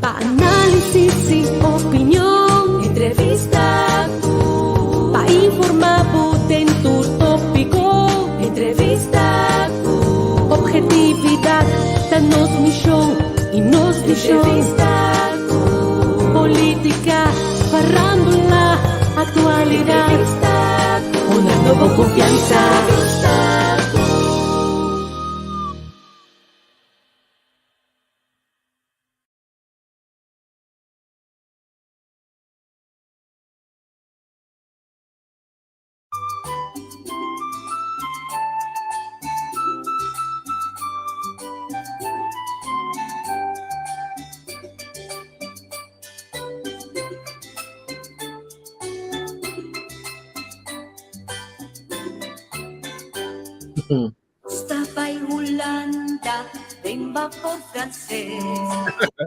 Pa análisis i opinion. Entrevista ku. Pa informá bo den tur tópiko. Entrevista ku. Objetividat ta nos mishon i nos vishon. Entrevista ku. Polítika, farándula, aktualidat. Entrevista ku. Honrando bo konfiansa. Entrevista ku. Sta bai Hulanda den bapor franses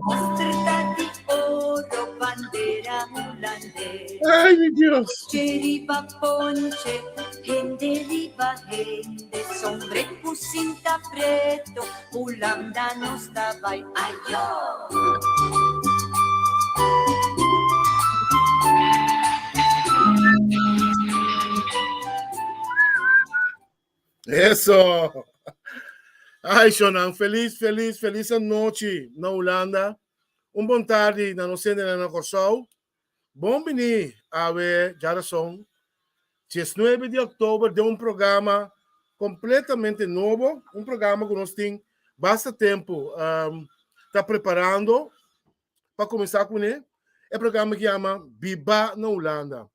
Mostra di oro bandera hulandes Ay, mi Dios. Ponche riba ponche, hende riba hende Sombre ku sinta preto, Hulanda nos ta bai ayo. Eso. Ay, Shonan, feliz, feliz, feliz anochi na Hulanda. Un bon tardi na nos hendenan na Kòrsou. Bon bini awe djarason, 19 di òktober den un programa kompletamente nobo, un programa ku nos tin basta tempu um, ta preparando pa kuminsá kuné. E programa ki yama Biba na Hulanda.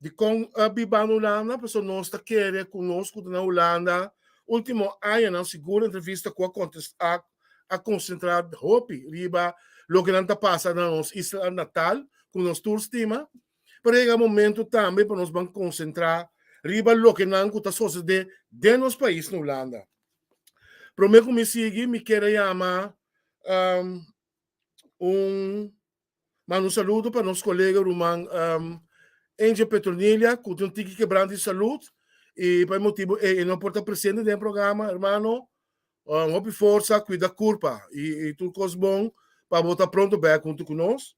Dikon biba na Hulanda? Pasobra nos ta kere ku nos ku ta na Hulanda último añanan sigur entrevista ku a kontestá a konsentrá hopi riba loke nan ta pasa na nos isla natal ku nos tur stima. Pero yega momento tambe pa nos ban konsentrá riba loke nan ku ta sosodé den nos pais na Hulanda. Promé ku mi sigui mi kere yama un Manda un saludo pa nos colega ruman um, Angel Petronilia, cu tin un tiki quebrante di salud y pa e motibo e, e no por ta presente den e programa. Hermano, um, hopi forza, cuida curpa y, y tur cos bon pa bo ta pronto bek hunto cu nos.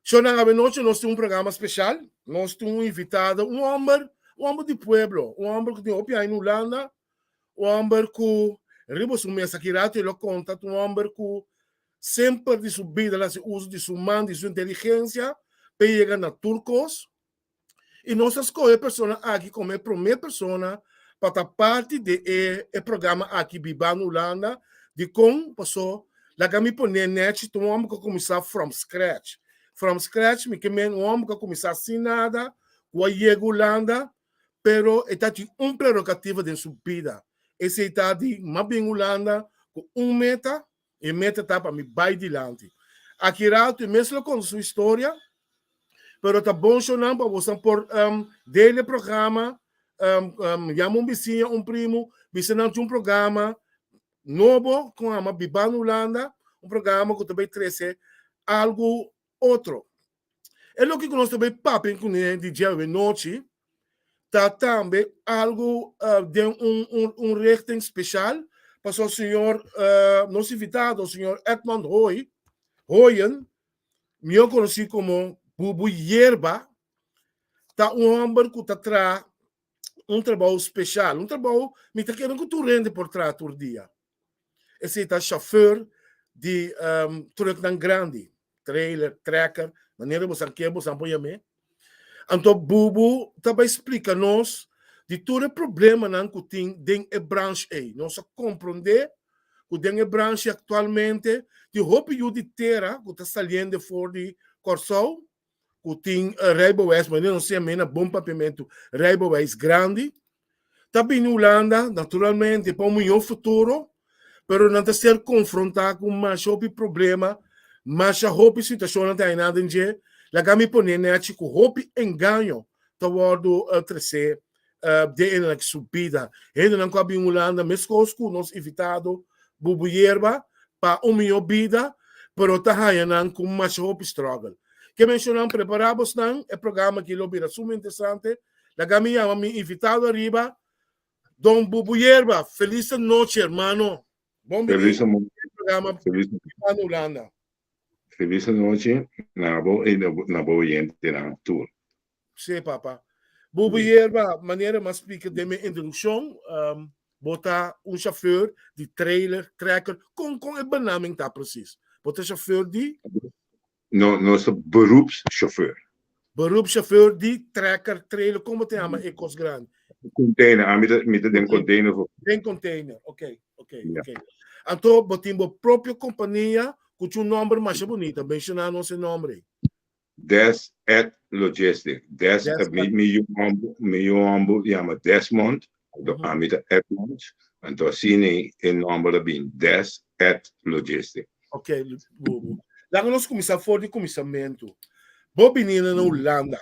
Shownan avenochi nos tin un programa special. Nos tin un invitado, un homber, un homber di pueblo, un homber cu tin hopi aña na Hulanda, un homber cu riba su mesa aki rato e lo conta, un homber cu Semper di su bida el a hasi uso di su man, di su inteligensia, p'e yega na tur kos. I nos a skohe e persona aki komo e promé persona pa ta parti di e e programa aki Biba na Hulanda. Dikon? Pasó laga mi pon'é nèchi ta un hòmber ku a kuminsá from scratch. From scratch mi ke men un hòmber ku a kuminsá sin nada, ku a yega Hulanda, pero e ta tin un prerogativa den su bida. Esei ta di m'a bin Hulanda ku un meta, E meta ta pa mi bai dilanti. Aki rato e mes lo konta su historia, pero ta bon shownan pa bosan por um, dele programa, um, um, yama un bisiña, un primo, bisa nan tin un programa nobo ku ama Biba na Hulanda, un programa ku ta bai trese algu otro. E loke ku nos ta bai papia kuné di djawe nochi ta tambe algu uh, den un, un, un richting special. Paso señor, uh, nos invitado, señor Edmond Hoy, Hoyen, mihor conocí como Bubu Yerba, ta un homber ku ta tra un trabou special. Un trabou, mi ta kere ku tur hende por tra tur dia. Esei ta chauffeur di um, trucknan grandi, trailer, trekker, manera bosan ke bosan por yam'é. Anto Bubu ta bai splika nos di tur e problemanan ku tin den e branch ei. Nos a komprondé ku den e branch aktualmente tin hopi yu di tera ku ta saliendo for di Kòrsou ku tin rijbewijs, manera nos yam'é na bon papiamentu, rijbewijs grandi, ta bini Hulanda naturalmente pa un mihó futuro, pero nan ta ser konfrontá ku masha hopi problema, masha hopi situashonnan ta haña nan den dje. Laga mi pone nèchi ku hopi engaño ta wòrdu tresé den e su bida. Hendenan ku a bin Hulanda meskos ku nos invitado Bubu Yerba pa un mihó bida, pero ta haña nan ku masha hopi struggle. Ke menshonan prepará bosnan, e programa aki lo bira suma interesante. Laga mi yama mi invitado ariba, Don Bubu Yerba. Felis anochi, hermano. Bon bini Feliz den e programa Feliz Biba na Hulanda. Felis anochi na bo i na bo oyentenan tur. Sí, papa. Bubu Yerba, manera m'a splika den mi introdukshon, bo ta un shofèr di trailer, trekker. Kon kon e benaming ta presis? Bo ta shofèr di? No, nos ta beroepschauffeur. Beroepschauffeur di trekker, trailer, kon bo ta yama e kos grandi? Container, ami ta mi ta den container. Den container, ok, ok, ok. Anto bo tin bo propio kompania ku tin un nòmber masha bunita, menshoná nos e nòmber ei. Des Ed Logistic. Des, mi, mi yu hòmber, mi yu hòmber yama Desmond, anto ami ta Edmond, anto asina e nòmber a bin, Des Ed Logistic. Ok, bo. Laga nos kuminsá for di kuminsamentu. Bo bini na Hulanda,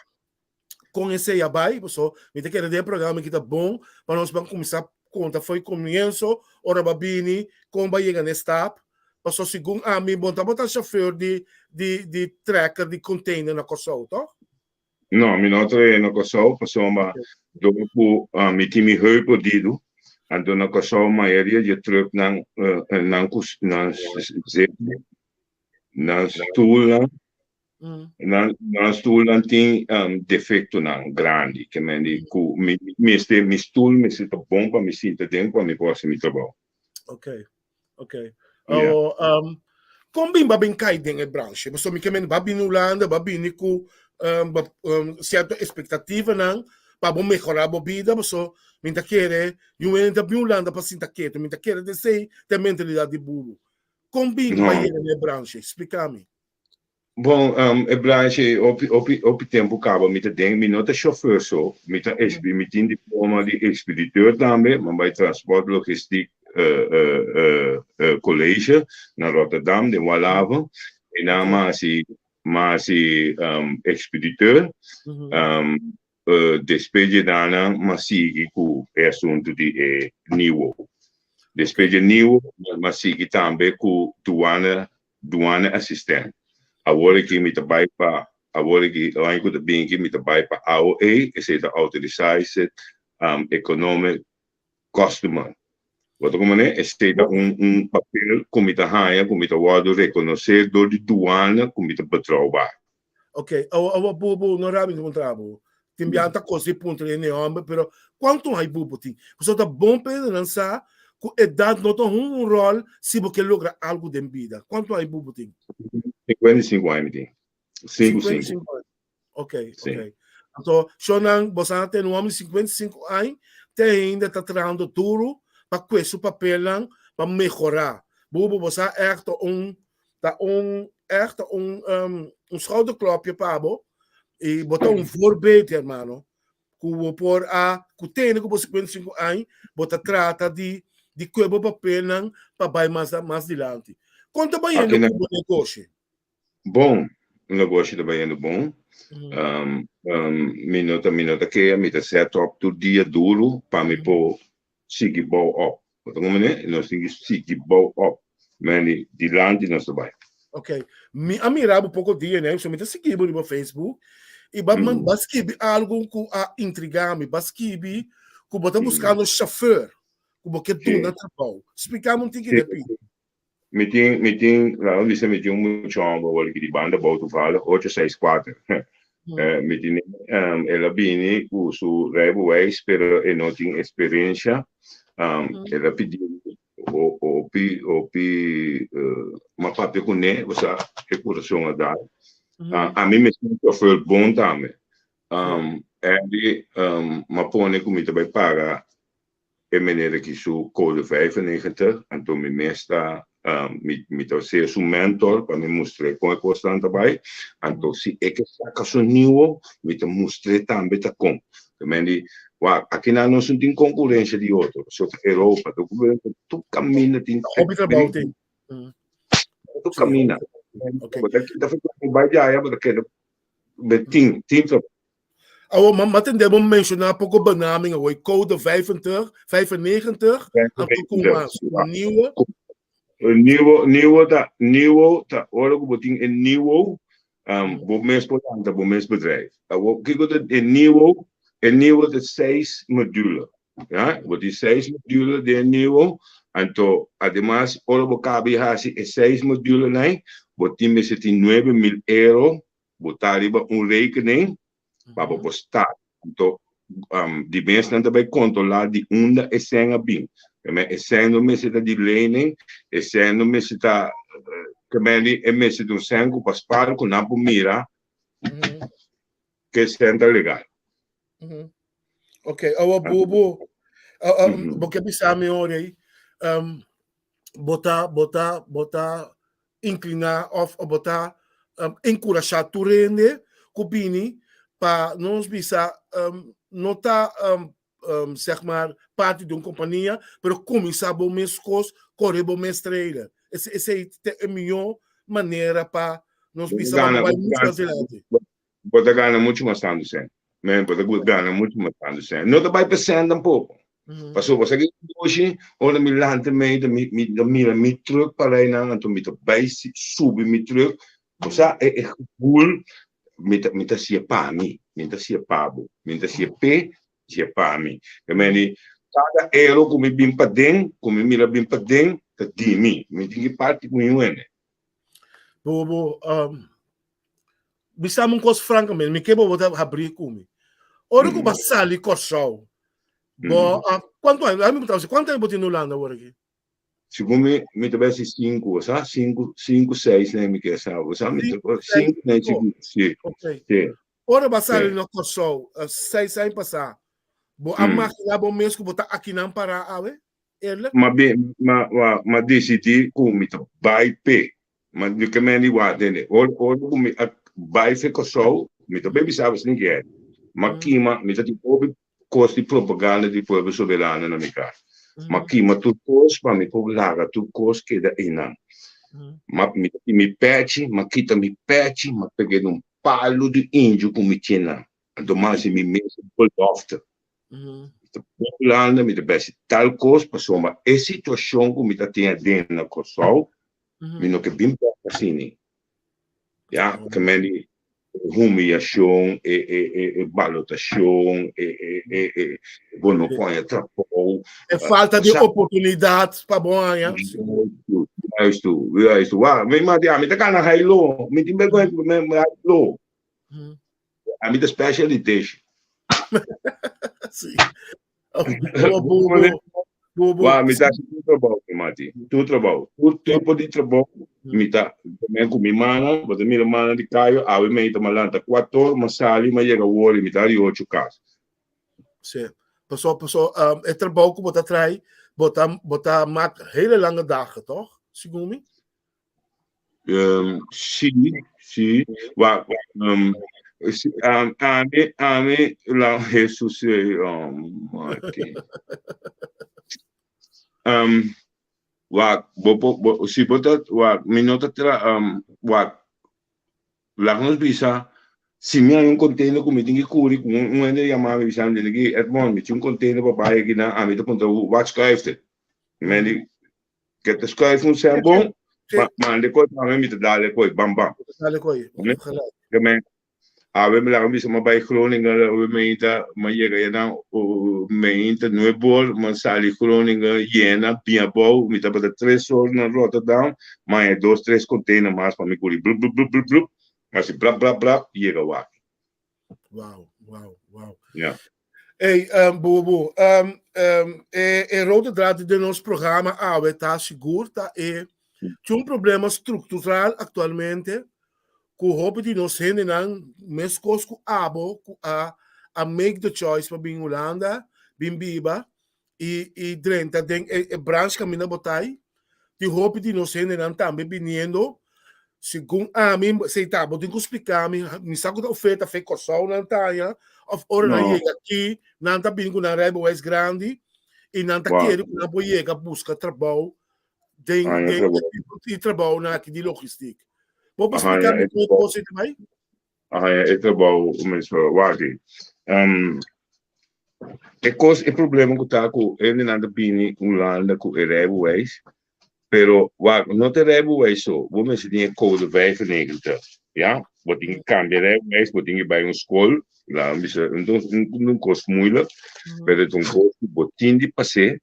kon esei a bai? Paso mi ta kere den e programa aki ta bon pa nos ban kuminsá konta for di komienso, ora bo a bini, kon bo a yega na e stap. Paso segun ami bo tabata chauffeur di di di trekker di container na Kòrsou, tòg? No, mi no a traha na Kòrsou pasobra dor ku mi tin mi heup podido, anto na Kòrsou mayoria di e trucknan nan ku nan zit nan stoelnan Nan nan stoelnan tin defectonan grandi ke men di ku mi mester mi stoel mester ta bon pa mi sinta den pa mi por hasi mi trabou. Ok, ok. Yeah. Oh, kon bin ba bin kai den e branche? Pasobra mi ke men ba bini Hulanda, ba bini ku ba, sierto expectativanan pa bo mehora bo bida, pasobra mi ta kere niun hende ta bin Hulanda pa sinta ketu, mi ta kere ta esei ta e mentalidad di bubu. Kon bin ba No. yega den e branche? Splika mi. Bon, e branche ei hopi, hopi, hopi tempu kaba mi ta den. Mi no ta chauffeur so, mi ta expe, mi tin diploma di expediteur tambe, mi a bai transport logistiek college na Rotterdam den Waalhaven. Einan mi a hasi, mi a hasi expediteur. Despues di edanan mi a sigui ku e asuntu di e niwo. Despues di e niwo mi a sigui tambe ku duana, duana assistent. Awor aki mi ta bai pa, awor aki aña ku ta bini aki mi ta bai pa AOE, esei ta Authorised Economic Customer. Bo ta komprendé? Esei ta un un papel ku mi ta haña ku mi ta wòrdu rekonosé dor di duana ku mi ta betrouwbaar. Ok, awo awo bubu no rabi un trabo. Tin bian ta kos di puntra hende homber, pero kuantu hay bubu tin? Pasobra ta bon pa hendenan sa ku edat no ta hunga un ròl si bo ke logra algu den bida. Kuantu hay bubu tin? 55 aña mi tin. Sinku sinku. 55 aña. Ok, Sí. ok. Anto, shownan, bo sa ten un homber di 55 aña, te ainda ta trahando duro pa kue su papelnan pa mehorá. Bubu, bo sa ègt ta un ta un echt un um, un schouderklopje pa bo y bo ta un voorbeeld hermano ku bo por a ku tene ku bo 55 aña bo ta trata di di kue bo papelnan pa bai mas mas dilanti. Kon ta bayendo Aki na ku bo negoshi? Bon, negoshi ta bayendo bon. Um, um, mi no ta mi no ta kea, mi ta set up tur dia duro pa mi por sigui bou op. Bo ta comprende? Nos tin ki sigui bou op. Meni, dilanti nos ta bai. Ok. Mi a mira bo poko dia, ne? So mi ta sigui bo riba Facebook. I ba, mm. ba skibi algo ku a intriga mi. Ba skibi ku bo ta buscando chauffeur. Ku bo ke duna trabou. Splikami un tiki depi. Mi tin, mi tin, laga mi bisa mi tin un mucha homber awor aki di banda bou toevallig, ocho seis kuater. Mi tin, el a bini ku su rijbewijs, pero e no tin experiencia. El a pidi hopi, hopi, m'a papia kuné, osea, e kurason a dal. Ami mes tin chauffeur bon tambe. Andy, m'a pone ku mi ta bai paga e meneer aki su code 95, anto mi mes ta mi mi ta ser su mentor pa mi mustr'é kon e kosnan ta bai, anto si e ke saka su niwo mi ta mustr'é tambe ta kon. Ta men di, wak, akinan nos no tin konkurensia di otro, pasobra ta Europa, tur kaminda tin Hopi trabou tin. Tur kaminda. Bo ta kita bai djaya bo ta keda tin tin trabou. Awo, ma, ma tende bo menciona poco benaming awo, code 25, 95, anto con mas, un nieuwe. Un nieuwe, nieuwe ta, nieuwe ta, ora ku bo tin e nieuwe, um, bo mes por lanta bo mes bedrijf. Awo, kiko ta e nieuwe? E nieuwe ta seis module. Ja, bo tin seis module den e nieuwe. Anto, ademas, ora bo kaba di hasi e seis modulenan, bo tin mester tin 9000 euro bo ta riba un rekening pa bo por start. Anto, di mes nan ta bai kontrolá di unda e sèn a bin. E sèn no mester ta di lening, e sèn no mester ta, kemen e mester ta un sèn ku pa spar ku nan por mira ku e sèn ta legal. Ok, awa bo bo bo ke bisa mi ora ei, bo ta bo ta bo ta inkliná òf bo ta enkurashá tur hende ku bini pa nos bisa no ta zeg maar parti di un kompania, pero kuminsá bo mes kos, kore bo mes trailer. Esei ta e mihó manera pa nos bisa pa bo bai muchu mas dilanti. Bo ta gana muchu mas tantu sèn. Men, bo ta gana muchu mas tantu sèn. No ta bai pa sèn tampoko. Pasobra bo sa ki dushi, ora mi lanta mei ta mi ta mira mi truck para einan, anto mi ta bai subi mi truck. Bo sa e e gevoel, mi ta mi ta hasié pa mi, mi no ta hasié pa bo, mi no ta hasié p'e, mi ta hasié pa mi. Ke men di, kada ero ku mi bin paden, ku mi mira bin paden, ta di mi. Mi tin ki parti ku mi wende. Bo bo Bisa mi un kos frankamente, mi ke bo bo ta habrí ku mi. Ora ku bo a sali Kòrsou, bo a kuantu aña, laga mi puntra bo, kuantu aña bo tin na Hulanda awor aki? Segun mi, mi ta bai si sinku, bo sa? Sinku, sinku, seis na mi ke sa, bo sa? Mi ta, sinku na sigur, si. Ok. Si. Ora bo a sali na Kòrsou, seis aña pasá, bo a maginá bo mes ku bo ta akinan pará awe? Eerlijk? Ma bin, ma, ma, ma disidí ku mi ta bai p'e. Ma di ke men di wak tende. Ora, ora ku mi a bai fe Kòrsou, mi ta bai bisa bo sin kere. Ma kima, mi ta tin hopi kos di propaganda di Pueblo Soberano na mi kas. Ma kima tur kos pa mi por laga tur kos keda einan. Ma mi ta tin mi pèchi, m'a kita mi pèchi, m'a pega den un palu di indio ku mi tin nan. Anto m'a hasi mi mes un belofte. Mi ta bai Hulanda, mi ta bai hasi tal kos pasobra e situashon ku mi ta tin aden na Kòrsou, Mi no ke bin bek asini. Ya, ke men di humiliashon, e e e e balotashon, e e e e bo no por haña trabou. E falta di oportunidat pa bo haña. Juistu, juistu. Wak, mi mati ami ta gana hailo. Mi tin bergwensa ku mi hailo. Ami ta special edition. Sí. Bo, bo, bo, bo, bo. Wak, mi ta hasi tur trabou, mi mati. Tur trabou. Tur tipo di trabou mi ta. Men ku mi mana, bo ta mira mana di kayo, awe mei ta malanta kuator, ma sali, ma yega wori, mi ta di ocho kas. Sí. Paso, paso, um, e trabou ku bo ta trai, bo ta, bo ta mak hele lange dagen, toch? Segun mi? Um, sí, sí. Wa, um, sí, um, ami, ami, la Jesus, um, Martin. Um, wa, bo, bo, bo, si bo ta, wa, mi no ta tra, um, wa, laga nos bisa, si mi hay un container ku mi tin ki kuri, ku un, un hende yama mi bisa mi tin ki, Edmond, mi tin un container pa bai aki nan, ami ta puntra, wat schuift het? Mi di, Ke ta schuif un sèn bon, ma mande koi pa mi, mi ta dale koi, bam bam. Dale koi, gelijk. Ke men, awe mi laga bisa mi bai Groningen, awe mi ta, mi yega yanan, mi ta nuebor, mi sali Groningen, yena, bin abou, mi tabata tres or na Rotterdam, mi haña dos, tres container mas pa mi kuri, blup, blup, blup, blup, blup, mi hasi blap, blap, blap, yega wak. Wow, wow, wow. Ja. Hey, um, boe, boe. Um, um, e, e rode draad di nos programa awe ta sigur ta e tin un problema structural actualmente ku hopi di nos hendenan meskos ku abo ku a a make the choice pa bin Hulanda, bin biba i i drenta den e, e branch kaminda bo ta ai. Tin hopi di nos hendenan tambe biniendo segun ami sei ta bo tin ku splika mi mi sa ku ta oferta fe Kòrsou nan ta haña òf ora nan No. yega aki nan ta bini ku nan rijbewijs grandi i nan ta Wow. kere ku nan por yega buska trabou den Haña den trabou. e trabounan aki di logistiek. Bo por Haña splika mi e kon e trabou. kos ei ta bai? A haña e trabou mes wak ei. Um, e kos, e problema ku ta ku hendenan ta bini Hulanda ku e rijbewijs, pero wak, no ta e rijbewijs so, bo mester tin e code 95, ya? Bo tin ki kambia rijbewijs, bo tin ki bai un skol, laga mi bisa, un un kos moeilijk, pero ta un kos ku bo tin di pas'é.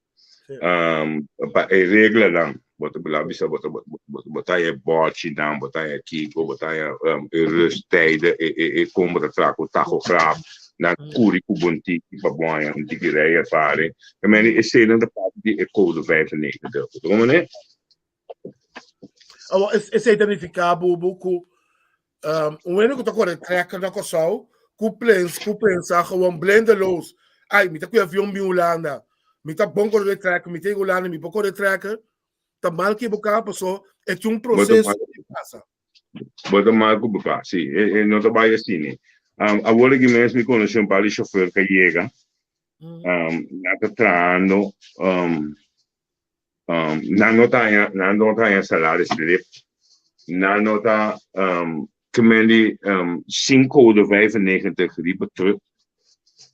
Um, pa e reglanan, bo ta bla bisa bo ta bo ta e bòchinan, bo ta e kiko, bo ta e um, e rusttijden, e e e kon bo ta traha ku tachograaf, nan kuri ku bon tiki pa bo haña un tiki rijervaring. I mean, eseinan ta parti di e code 95. Bo ta komprendé? Awor, esei ta nifiká, Bubu, ku um, un hende ku ta kore trekker na Kòrsou, ku plens, ku pensa gewoon blindeloos, ai, mi ta ku avion bin Hulanda, mi ta bon kore de trekker, mi ta in Hulanda, mi por kore trekker, ta mal ekiboká, paso e tin un proseso ku pasa. Bo ta mal ekiboká, si, e, e no ta bai asina. Um, awor aki mes mi konosé un par di chauffeur ku a yega, um, nan ta trahando, um, Um, nan no ta haña, nan no ta haña salaris lip. Nan no ta um, kemendi um, sin code 95 riba truck.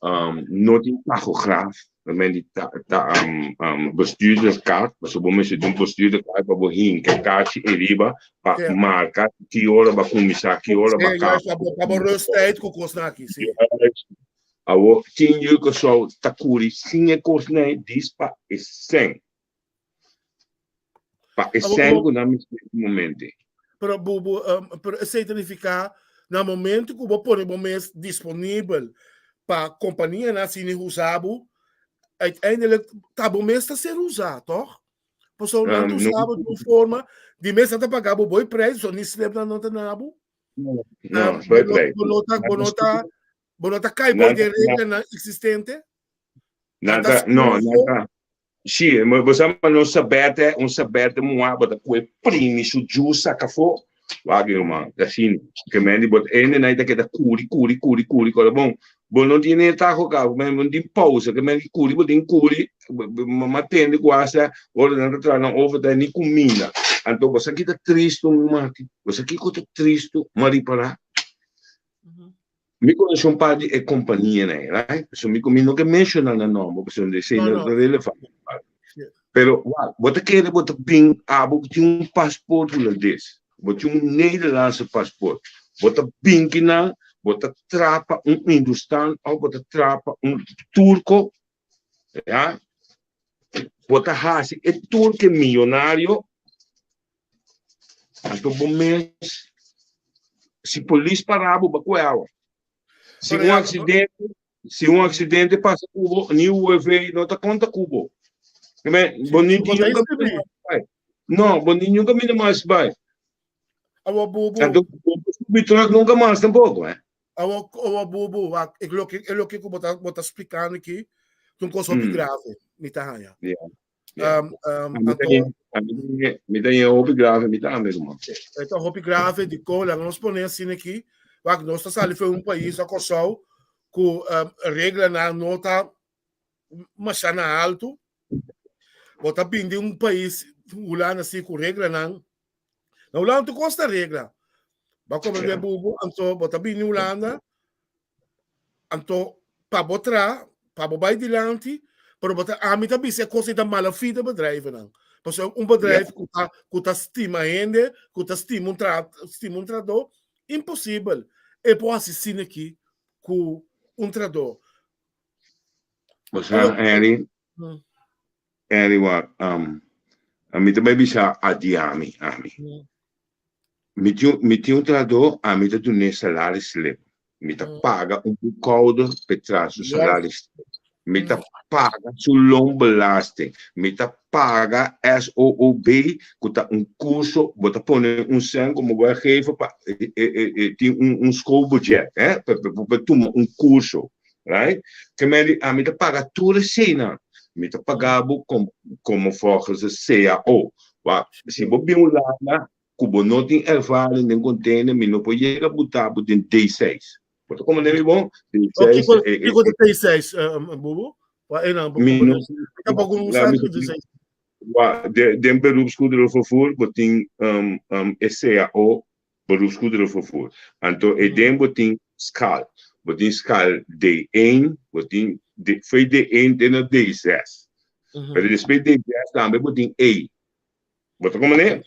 Um, no tin tachograaf. Kemendi ta, ta um, um, bestuurderkaart. Paso bo mester di un bestuurderkaart pa bo hinka kaartje eriba pa Ja. marka ki ora ba kuminsá, ki ora ba Sí, kaba. juist, pa bo, pa bo rusttijd ku kosnan aki, sí. Juist. Awor tin yu Kòrsou ta kuri sin e kosnan dis pa e sèn. Pa e sèn ku nan mester e momente. Pero bo bo pero esei ta nifiká na momento ku bo pone bo mes disponibel pa kompanianan asina usa bo, uiteindelijk ta bo mes ta ser usá, tòg? Pasobra nan ta usa bo di un forma di mes nan ta paga bo boi preis, so ni slep nan no ta na bo. No, boi preis. Bo no ta bo no ta Bo no ta kai bou di e reglanan existente? Nan ta, no, nan ta. Sí, bo sa ma no saberte, un saberte muha, bo ta kue primi su ju saka afó. Wak ruman, ta asina. Ke men di bo ene nan ta keda kuri, kuri, kuri, kuri, kore bon. Bo no tin e taho ka, bo no tin pausa, ke men di kuri, bo tin kuri, ma tende ku hasta ora nan ta traha nan overtime ni kuminda. Anto bo sa ki ta tristu, mi mati? Bo sa kiko ta tristu, m'a ripará? Mi konosé un par di e kompanianan ei, right? So mi mi no ke menshoná nan nòmber pasobra esei no ta relevante. Pero wak, bo ta kere bo ta bin abo ku tin un pasport hulandes, bo tin un Nederlandse pasport, bo ta bin kinan, bo ta trapa un hindustan òf bo ta trapa un turko, ya, bo ta hasi e turke miyonario. Anto bo mes, si polis para bo, ba kue awa. Si un accidente, si un accidente pasa ku bo, ni UWV no ta konta ku bo. Bo ni tin un camino mas bai. No, bo ni un camino mas bai. Awa bobo. Anto bo subi truck nunca mas tampoco, eh. Awa, awa bobo, wak, e loke, e loke ku bo ta, bo ta splikando aki, ta un kos hopi grave, mi ta haña. Yeah. Um, um, anto, mi ta hopi grave, mi tambe, ruman. E ta hopi grave di ko, laga nos pone asina aki, wak nos ta sali for un pais a Kòrsou ku um, reglanan no ta masha na alto. Bo ta bin di un pais Hulanda si ku reglanan. Na Hulanda tur kos ta regla. Bo a komprende bubu, anto bo ta bini Hulanda, Anto pa bo tra, pa bo bai dilanti, pero bo ta, ami ta bisa e kos ei ta malafide bedrijvennan. Pasobra un bedrijf ku ta, ku ta stima hende, ku ta stima un tra, stima un trahadó, imposibel e por hasi asina aki ku un trahadó. Bo sa, Henry, Henry wak, ami ta bai bisa adi ami, ami. Mi tin, mi tin un trahadó, ami ta dun'é salaris slip. Mi ta paga un boekhouder p'e traha su salaris slip. Mi ta paga su loonbelasting. Mi ta paga SOOB, ku ta un kurso, bo ta pone un sèn komo werkgever pa e tin un un schoolbudget, hè, pa pa tuma un kurso, right? Ke men di, ami ta paga tur eseinan. Mi ta paga bo komo komo volgens de cao. Wak, si bo bin Hulanda ku bo no tin ervaring den container, mi no por yega buta bo den D6. Bo ta komprende mi bon? D6. Kiko, kiko ta D6, Bubu? Wa e nan, Mi no, tampoko no sa kiko D6. Wa, den beroepsgoederenvervoer bo tin um, um, e cao, beroepsgoederenvervoer. Anto e den bo tin schaal. Bo tin schaal D1, bo tin D, foi D1 te na D6. Pero despues D6 tambe bo tin E. Bo ta komprende?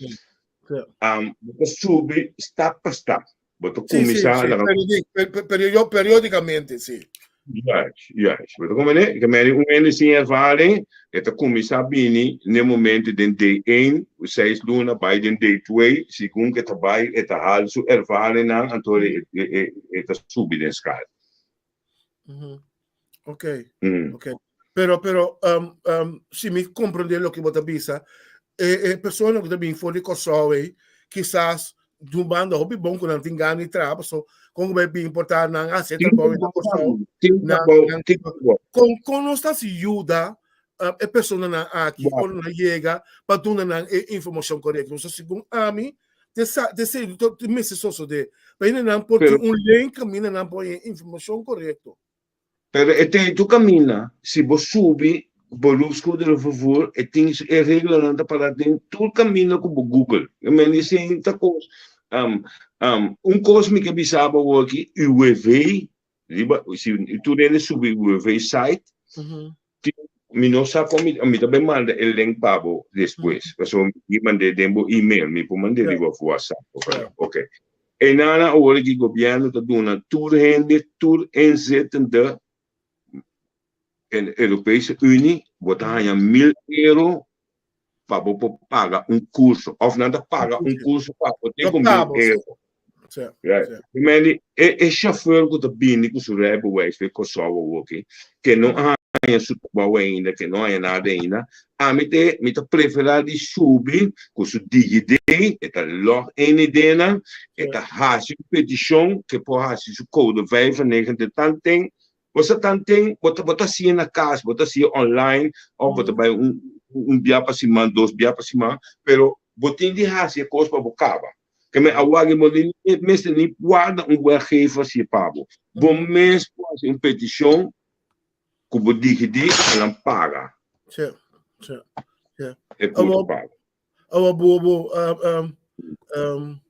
Um, bo ta subi stap pa stap. Bo ta Sí, sí, kuminsá sí. laga Periodi- per- per- perio- periódicamente, sí. Juist, juist. Bo ta comprende? Ke meni un hende sin ervaring, e ta kuminsá bini n'e momento den D1, seis luna, bai den D2, segun ke ta bai e ta hal su ervaringnan, anto e e e ta subi den skal. Ok, ok. Pero, pero, um, um, si mi comprende loke bo ta bisa, e, e persona ku ta bin for di Kòrsou ei, kisas di un banda hopi bon ku nan tin gana di traha, paso kon ku bai bin por ta nan hasi e trabou ei na Kòrsou, Tin nan, trabou, nan, tin trabou. kon, kon nos ta hasi yuda uh, e personanan aki ora nan yega pa duna nan e informashon korekto? So segun ami, te sa, te se, te mester sosodé. Pa hendenan por tin Pero un link kaminda nan por haña e informashon korekto. Pero e tin tu caminda, si bo subi beroepsgoederenvervoer, e tin e reglanan ta para den tur caminda cu bo google. E men di sin ta cos, um, um, un cos mi ke bisa bo awor aki, UWV, riba, si tur hende subi UWV site, tin, mi no sa con mi, mi ta bay manda e link pa bo despues, pasobra mi mand'é den bo email, mi por mand'é riba WhatsApp, ok. Eynana awor ki gobierno ta duna tur hende, tur inzittende en Europese Unie, bo ta haña mil euro pa bo por paga un curso. Of nan ta paga un curso pa bo te ku mil euro. Right. E, e chauffeur ku ta bini ku su rijbewijs for Kòrsou awor ki, ke no haña su trabou ainda, ke no haña nada ainda, ami te, mi ta preferá di subi ku su DigiD, e ta log in e denan, e ta hasi un petishon ke por hasi su code 95 tanten, bo sa tanten, bo ta bo ta hasié na kas, bo ta hasié online, òf bo ta bai un un bia pa siman, dos bia pa siman, pero bo tin di hasi e kos pa bo kaba. Ke men a wak bo ni mester ni warda un werkgever hasié pa bo. Bo mes por hasi un petishon ku bo digidí pa nan paga. Sí, sí, sí. E kurso paga. Awa bo bo um, um, um,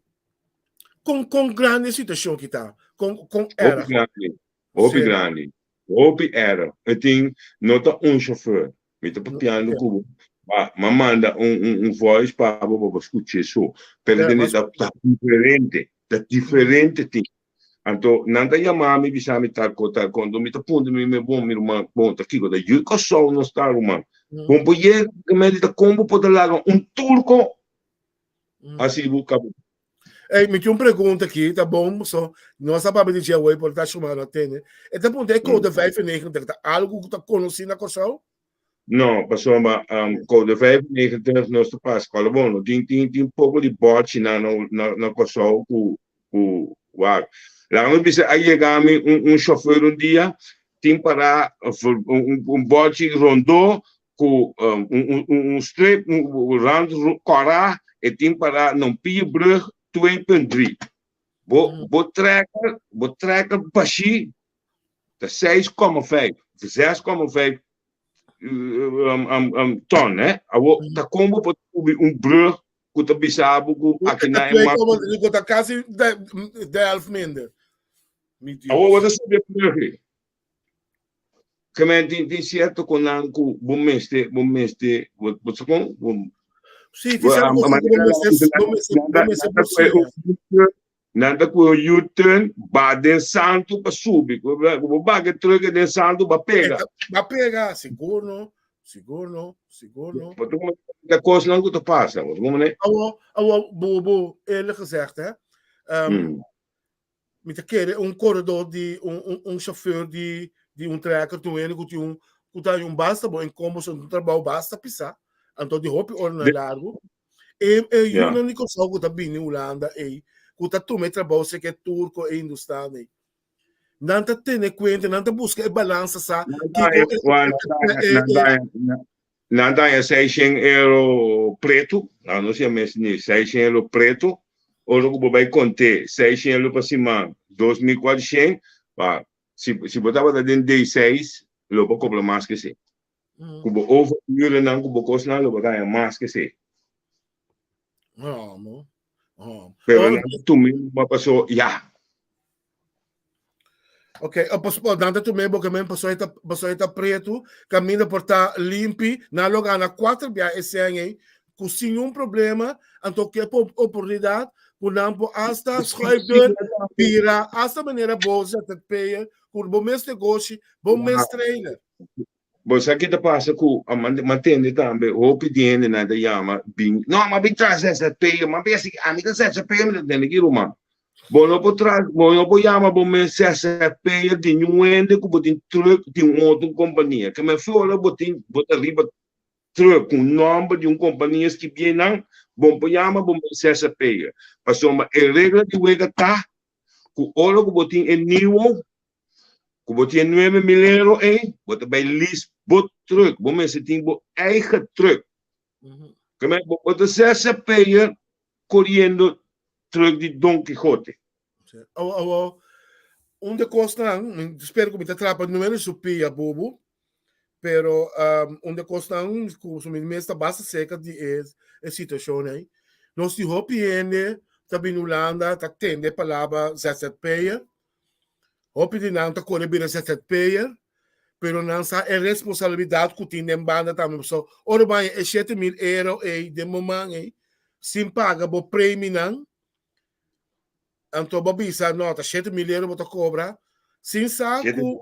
kon kon grandi e situashon ki ta? Kon kon Hopi erg? grandi, hopi Sí. grandi, hopi erg. E tin no ta un chauffeur. Mi ta papiando Ok. ku bo. Ma, ma manda un, un, un voice pa bo pa bo skuch'é so. Pero Ja, tende mas ta, ta diferente, ta diferente tin. Anto nan ta yama mi bisa mi tal ko tal ko anto mi ta puntra mi mes bon mi ruman bon ta kiko ta yu Kòrsou nos ta ruman bon por yega ke medi ta kon bo por ta laga un turko hasi bo kabo. Ey mi tin un pregunta aki ta bon so nos a papia di dje awor por ta Shumara a tende e ta puntra e code 95 ta algu ku ta konosí na Kòrsou? No, pasobra code 95 nos ta pasa kòrda bon no tin tin tin poko di bòchinan na na Kòrsou ku ku wak. Laga mi bisa a yega mi un un chauffeur un dia tin para un un bòchi rondó ku un un un strip un rand kòrá e tin para Nompierbrug 2.3. Bo bo trekker bo trekker bashí ta 6,5 6,5 ton hè. Awor ta kon bo por subi un brug ku ta bisa bo ku aki na e mar. Ku ta kasi de helft minder. Mi Dios. Awor bo ta subi e brug ei. Ke men tin tin sierto konan ku bo mester bo mester bo bo sa kon bo Sí, tin sierto kos ku bo mester bo mester bo mester por siña. Nan ta kohe un U-turn ba den santu pa subi. Ku bo baka e truck den santu ba pega. Ba pega, sigur no, sigur no, sigur no. Bo ta kuma ta kosnan ku ta pasa. Bo ta kuma ne? Awo, awo, bo, bo, eerlijk gezegd, hè. Um, Mi ta kere un koredor di un, un, un chauffeur di, di un trekker, tin un hende ku tin un, ku ta un basta bo inkomo, so un trabou basta pisá. Anto di hopi oranan largu. E e yunan di Kòrsou ku ta bini Hulanda ei, ku ta tuma e trabou seke turko e hindustan ei, nan ta tene kuenta, nan ta buska e balansa sa kiko e e Nan ta haña seishen euro pretu, nan no siña mes ni seishen euro pretu, ora ku bo bai kont'é seishen euro pa siman, 2400, ba si si bo tabata den D seis lo bo kobra mas ke esei. Ku bo overurennan ku bo kosnan lo bo ta haña mas ke esei. No, no. Oh. Pero nan ta tum'é numa paso ya. Ok, oh, pas, oh, nan ta tum'é boka men paso e ta paso e ta pretu, kaminda por ta limpi, nan lo gana kuater bia e sèn ei. ku sin un problema, anto ke oportunidat ku nan por asta schuifdeur bira asta manera bo ZZP'er ku bo mes negoshi, bo mes trainer. Bo sa ki ta pasa ku a mantende tambe hopi di hendenan ta yama bin no mi a bin traha ZZP'er mi a bin hasi ami ta ZZP'er mi ta tende ki ruman bo no por traha bo no por yama bo mes ZZP'er di niun hende ku bo tin truck di un otro kompania ke men ora bo tin bo ta riba truck ku un nòmber di un kompania skibí einan bo por yama bo mes ZZP'er pasobra e regla di wega ta ku ora ku bo tin e niwo Ku bo tin e nuebe mil euro ei, bo ta bai lease bo truck. Bo mester tin bo eigen truck. Keme bo bo ta zzp'er koriendo truck di Don Quijote. Awo, awo, un de kosnan, mi spera ku mi ta trapa nuebe su pia bubu, pero um, un de kosnan ku su mi mes ta basta seka di e, e situashon ei. Nos di hopi hende ta bini Hulanda, ta tende e palabra zzp'er, Hopi di nan ta kore bira ZZP'er, pero nan sa e responsabilidat ku tin den banda tambe. Pasobra ora bo haña e 7000 euro ei den bo man ei, sin paga bo preminan, anto bo bisa, no, ta 7000 euro bo ta kobra, sin sa ku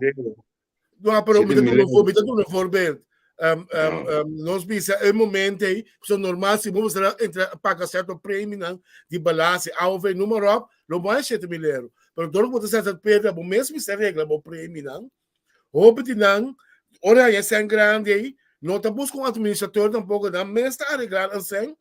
No, pero mi ta duna un, mi ta duna un voorbeeld. Um, um, um, nos bisa e momento ei, so normal si bo mester entra paga cierto premienan di balance, AOV, noem maar op, lo bo haña 7000 euro. Pero door ku bo ta ZZP, bo mes mester regla bo premienan. Hopi di nan, ora haña sèn grandi ei, no ta buska un administrator tampoco, nan mes ta arregla nan sèn.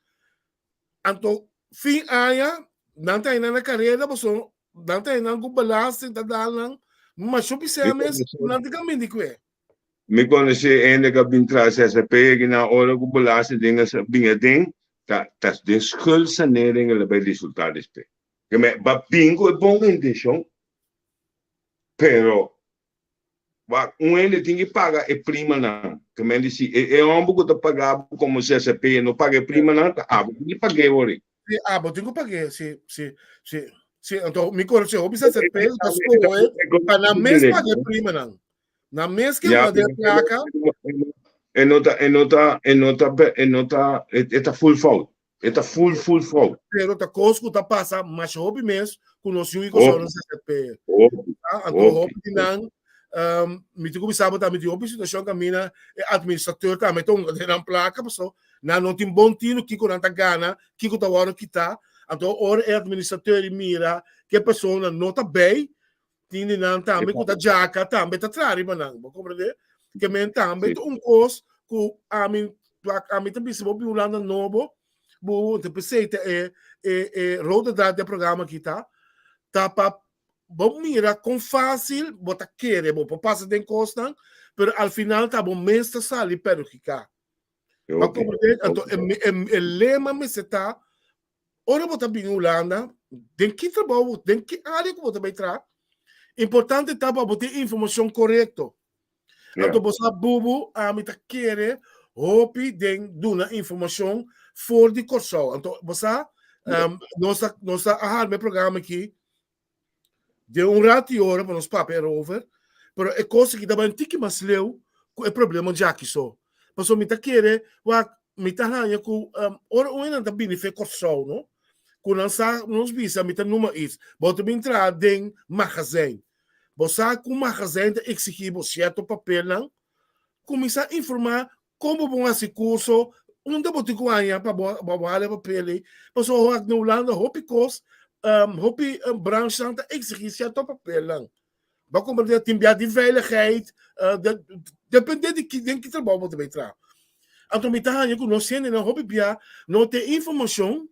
Anto, fin aña, nan ta haña nan na careda, pasobra Nan ta nan ku belasting ta dal nan masho pisea mes nan ta kaminda di kue. Mi konosé hende ku a bin traha ssp aki nan ora ku belasting den a bin aden ta ta den schuldsanering el a bai resultá despues. Ke me ba bin ku e bon intenshon pero Wak, un hende tin ki paga e primanan. Ke men di si e e homber ku ta paga bo komo zzp no paga e primanan, ta abo tin ki pag'é wori. Si, abo tin ku pag'é, si, si, si, si. Anto mi konosé hopi zzp ku ta skohe pa nan mes paga e primanan. Nan mes ke wak den plaka. E no ta, e no ta, e no ta, e no ta, e ta full fout. E ta full, full fout. Pero ta kos ku ta pasa masha hopi mes ku nos yu i kosou nan zzp. Anto hopi di nan, mi tin ku bisa bo tambe tin hopi situashon kaminda e administrateur tambe ta hunga den nan plaka paso nan no tin bon tino kiko nan ta gana, kiko ta wòrdu kita. Anto ora e administrateur mira ku e persona no ta bei, Tin di nan tambe ku ta djaka tambe ta traha riba nan. Bo komprende? Ke men tambe ta un kos ku ami ami ta bisa bo bin Hulanda nobo, bo te pesei ta e e e rode draad di e programa aki ta, ta pa bo mira kon fásil bo ta kere bo por pasa den kosnan, pero al final ta bo mes ta sali perhudiká. Bo komprende? Anto e e lema mester ta Ora bo ta bini Hulanda, den ki trabou, den ki área ku bo ta bai traha, importante ta pa bo tin informashon korekto. Anto bo sa bubu, ami ta kere hopi den duna informashon for di Kòrsou. Anto bo sa, nos ta nos ta a harma e programa aki Den un rato i ora pa nos papia erover, pero e kos aki ta bai un tiki mas leu ku e problema djaki so. Pasobra mi ta kere wak mi ta haña ku ora un hende ta bini fe Kòrsou no, ku nan sa nos bisa mi ta numa iets, bo ta bin traha den magazijn. Bo sa ku magazijn ta eksigí bo sierto papelnan, kuminsá informá Kon bo por hasi kurso? Unda bo tin ku haña pa bo pa bo hala e papel ei? Pasobra wak na Hulanda hopi kos, hopi branchnan ta eksigí sierto papelnan. Bo a komprendé? Tin bia di veiligheid, dependé di ki den ki trabou bo ta bai traha. Anto mi ta haña ku nos hendenan hopi bia no tin informashon,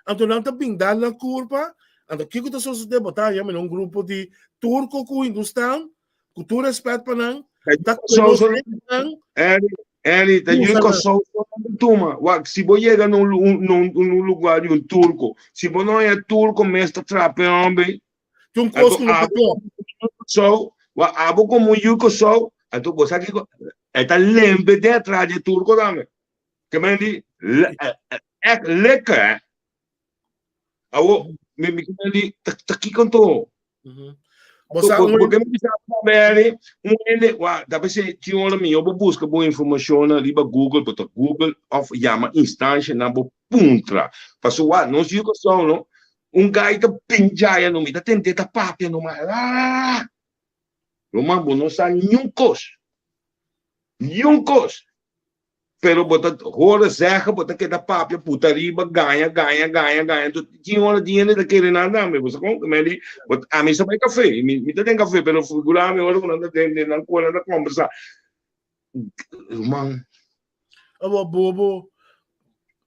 anto nan ta bin dal nan kurpa, anto kiko ta sosodé? Bo ta haña mira un grupo di turko ku hindustan Ku tur respet pa nan, ta konosé nan. Eri, Eri, ta yu Kòrsou so nan ta tuma. Wak, si bo yega na un, un, un lugar di un turko, si bo no haña turko mes ta trapa e hòmber ei. Tin un kos ku no ta klòp. Kòrsou, wak, abo komo un yu Kòrsou, anto bo sa kiko, e ta lembe den atras di e turko tambe. Ke men di, èk lekker, hè. Awo, mi, mi ke men di, ta, ta kiko anto? Bo sa un Porque mi bisa tambe, un hende, wa, da bese tin ora mi bo busca bo informacion riba Google, bo ta Google of yama instancia nan bo puntra. Paso wa, nos yu Kòrsou no, un guy ta pinjaya no, mi ta tende ta papia no ma, ah! Ruman, bo no sa niun kos. Niun kos. Pero bo ta horen zeggen, bo ta keda papia puta riba, gaña, gaña, gaña, gaña. Anto tin ora di hende ta kere nan tambe. Bo sa kon? Mi di, bo, ami sa bai café, mi, mi ta den café, pero figura mi ora ku nan ta den, den nan kos, nan ta kombersa. Ruman. Abo, bo, bo,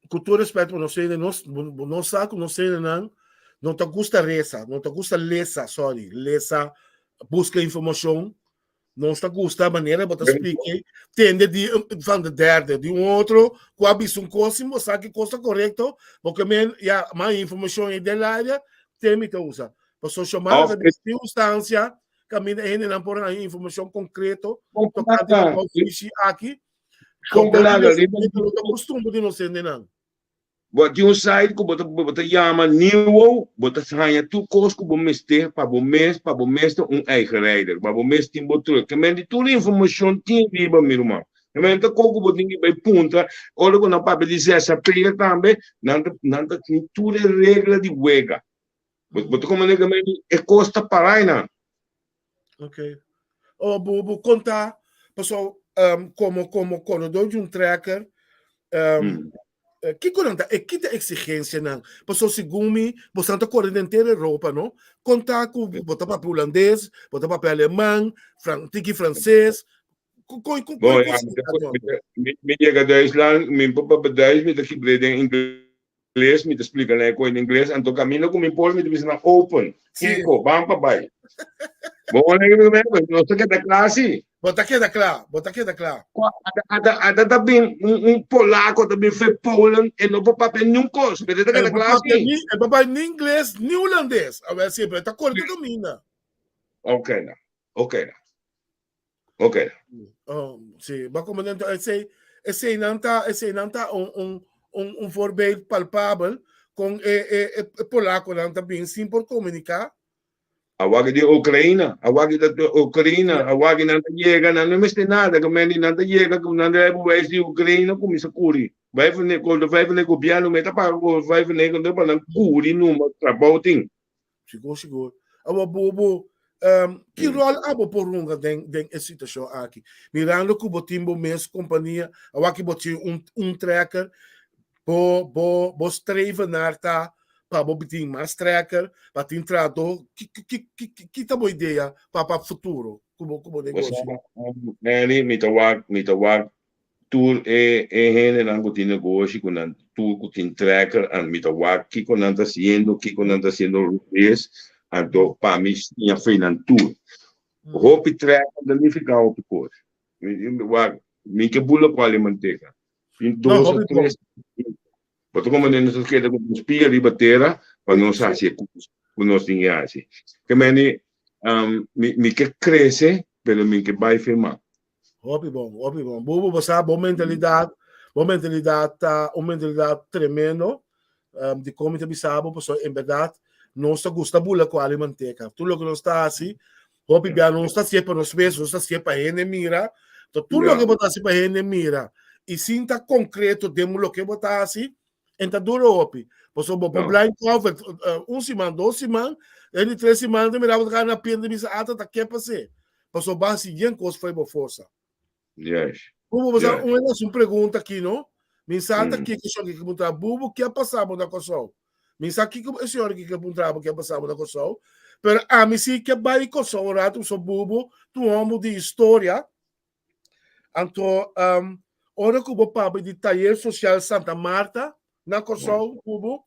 ku tur respet pa nos hende, nos, bo, bo no sa ku nos hendenan no ta gusta resa, no ta gusta lesa, sorry, lesa, buska informashon. Nos ta gusta manera bo ta splike, tende di van de derde, di un otro, ku a bisa un kos sin bo sa ki kos ta korekto, bo ke men, ya, mas informashon ei den laria, te mi ta usa. Pasobra shomada ta di circunstancia, kaminda e hendenan por haña informashon konkreto tokante di ofishi aki. No ta kustumber di nos hendenan. Bo tin un site ku bo ta bo ta yama Nieuwo, bo ta haña tur kos ku bo mester pa bo mes, pa bo mes ta un eigen rijder, pa bo mes tin bo truck. Ke men di tur informashon tin riba mi ruman. Ke men ta kos ku bo tin ki bai puntra, ora ku nan papia di ZZP'er tambe, nan ta nan ta tin tur e regla di wega. Bo bo ta komprende ke men di e kos ta para einan. Ok. Oh, bo bo konta, paso um, komo komo koredor di un trekker, um, mm. Eh, kiko nan ta, e kita exigencianan? Paso segun mi, bosan ta kore den henter Europa, no? Konta ku bo ta papia hulandes, bo ta papia aleman, fran, tiki franses. Ko, ko, ko, Bon, ja, mi, mi yega Duitsland, mi papia Duits, mi ta kibr'é den ingles, mi ta splika nan e kos in ingles, anto kaminda ku mi por mi ta bisa nan open, kiko, ban pa bai. Bo wak nos ta keda kla si. Bo ta keda kla, bo ta keda kla. Ata, ata ta bin un, un polaco ta bin fe Polen e no por papia niun kos, pero e ta keda kla si. E por papia ni ingles ni hulandes. A ver si, pero e ta kore tur kaminda. Ok na, ok na, ok na. Oh, si, bo komandante, esei, esei nan ta, esei nan ta un, un, un, un voorbeeld palpabel kon e, e, e polaconan ta bin sin por komuniká. Awaki di Ukraina, awaki ta Ukraina, awaki nan ta yega, nan no mester nada, ku men di nan ta yega, ku nan rijbewijs di Ukraina kuminsa kuri. Vijf kol de vijf gobièrnu mester paga kol vijf negen pa nan kuri numa trabou tin. Sigur, sigur. Awor bo, bo, um, ki rol abo por hunga den, den e situashon aki? Mirando ku bo tin bo mes kompania, awaki bo tin un, un trekker, Bo bo bo streven naar ta pa bo tin mas trekker, pa tin trahadó. Ki ki ki ki ki ta bo idea pa pa futuro ku bo ku bo negoshi? Manny, mi ta wak mi ta wak tur e e hendenan ku tin negoshi ku nan tur ku tin trekker an mi ta wak kiko nan ta hasiendo kiko nan ta hasiendo robes anto pa mi siña fe nan tur. Hopi trekker ta nifiká hopi kos. Mi wak mi ke bula ku ali manteka. Tin dos o tres. Bo ta comprende nos ta keda ku nos pia riba tera pa nos hasi e kos ku nos tin ke hasi. Ke meni mi mi ke krese pero mi ke bai firma. Hopi bon, hopi bon. Bubu, bo sa bo mentalidat, bo mentalidat ta un mentalidat tremendo. Um, di kon mi ta bisa bo, pasobra en bèrdat nos ta gusta bula ku ali manteka. Tur loke nos ta hasi, Hopi bia nos ta hasié pa nos mes, nos ta hasié pa hende mira. To tur loke bo ta hasi pa hende mira i sin ta konkreto den loke bo ta hasi, en ta dura hopi. Pasobra bo por blind cover un siman, dos siman, den di tres siman ta mira bo ta kaba na pier ta bisa ata ta ke pas'é. Pasobra bo a hasi yen kos fo'i bo forsa. Yes. Bubu, bo sa, un hende un pregunta aki, no? Mi sa ta kiko e ke puntra. Bubu, ke a pasa bo na Kòrsou? Mi sa kiko e señor ke puntra bo ke a pasa bo na Kòrsou. Pero ami si ke bai Kòrsou un ratu, so Bubu ta un hòmber di historia. Anto, um, ora ku bo papia di Tayer Sosial Santa Marta na Kòrsou, Bubu,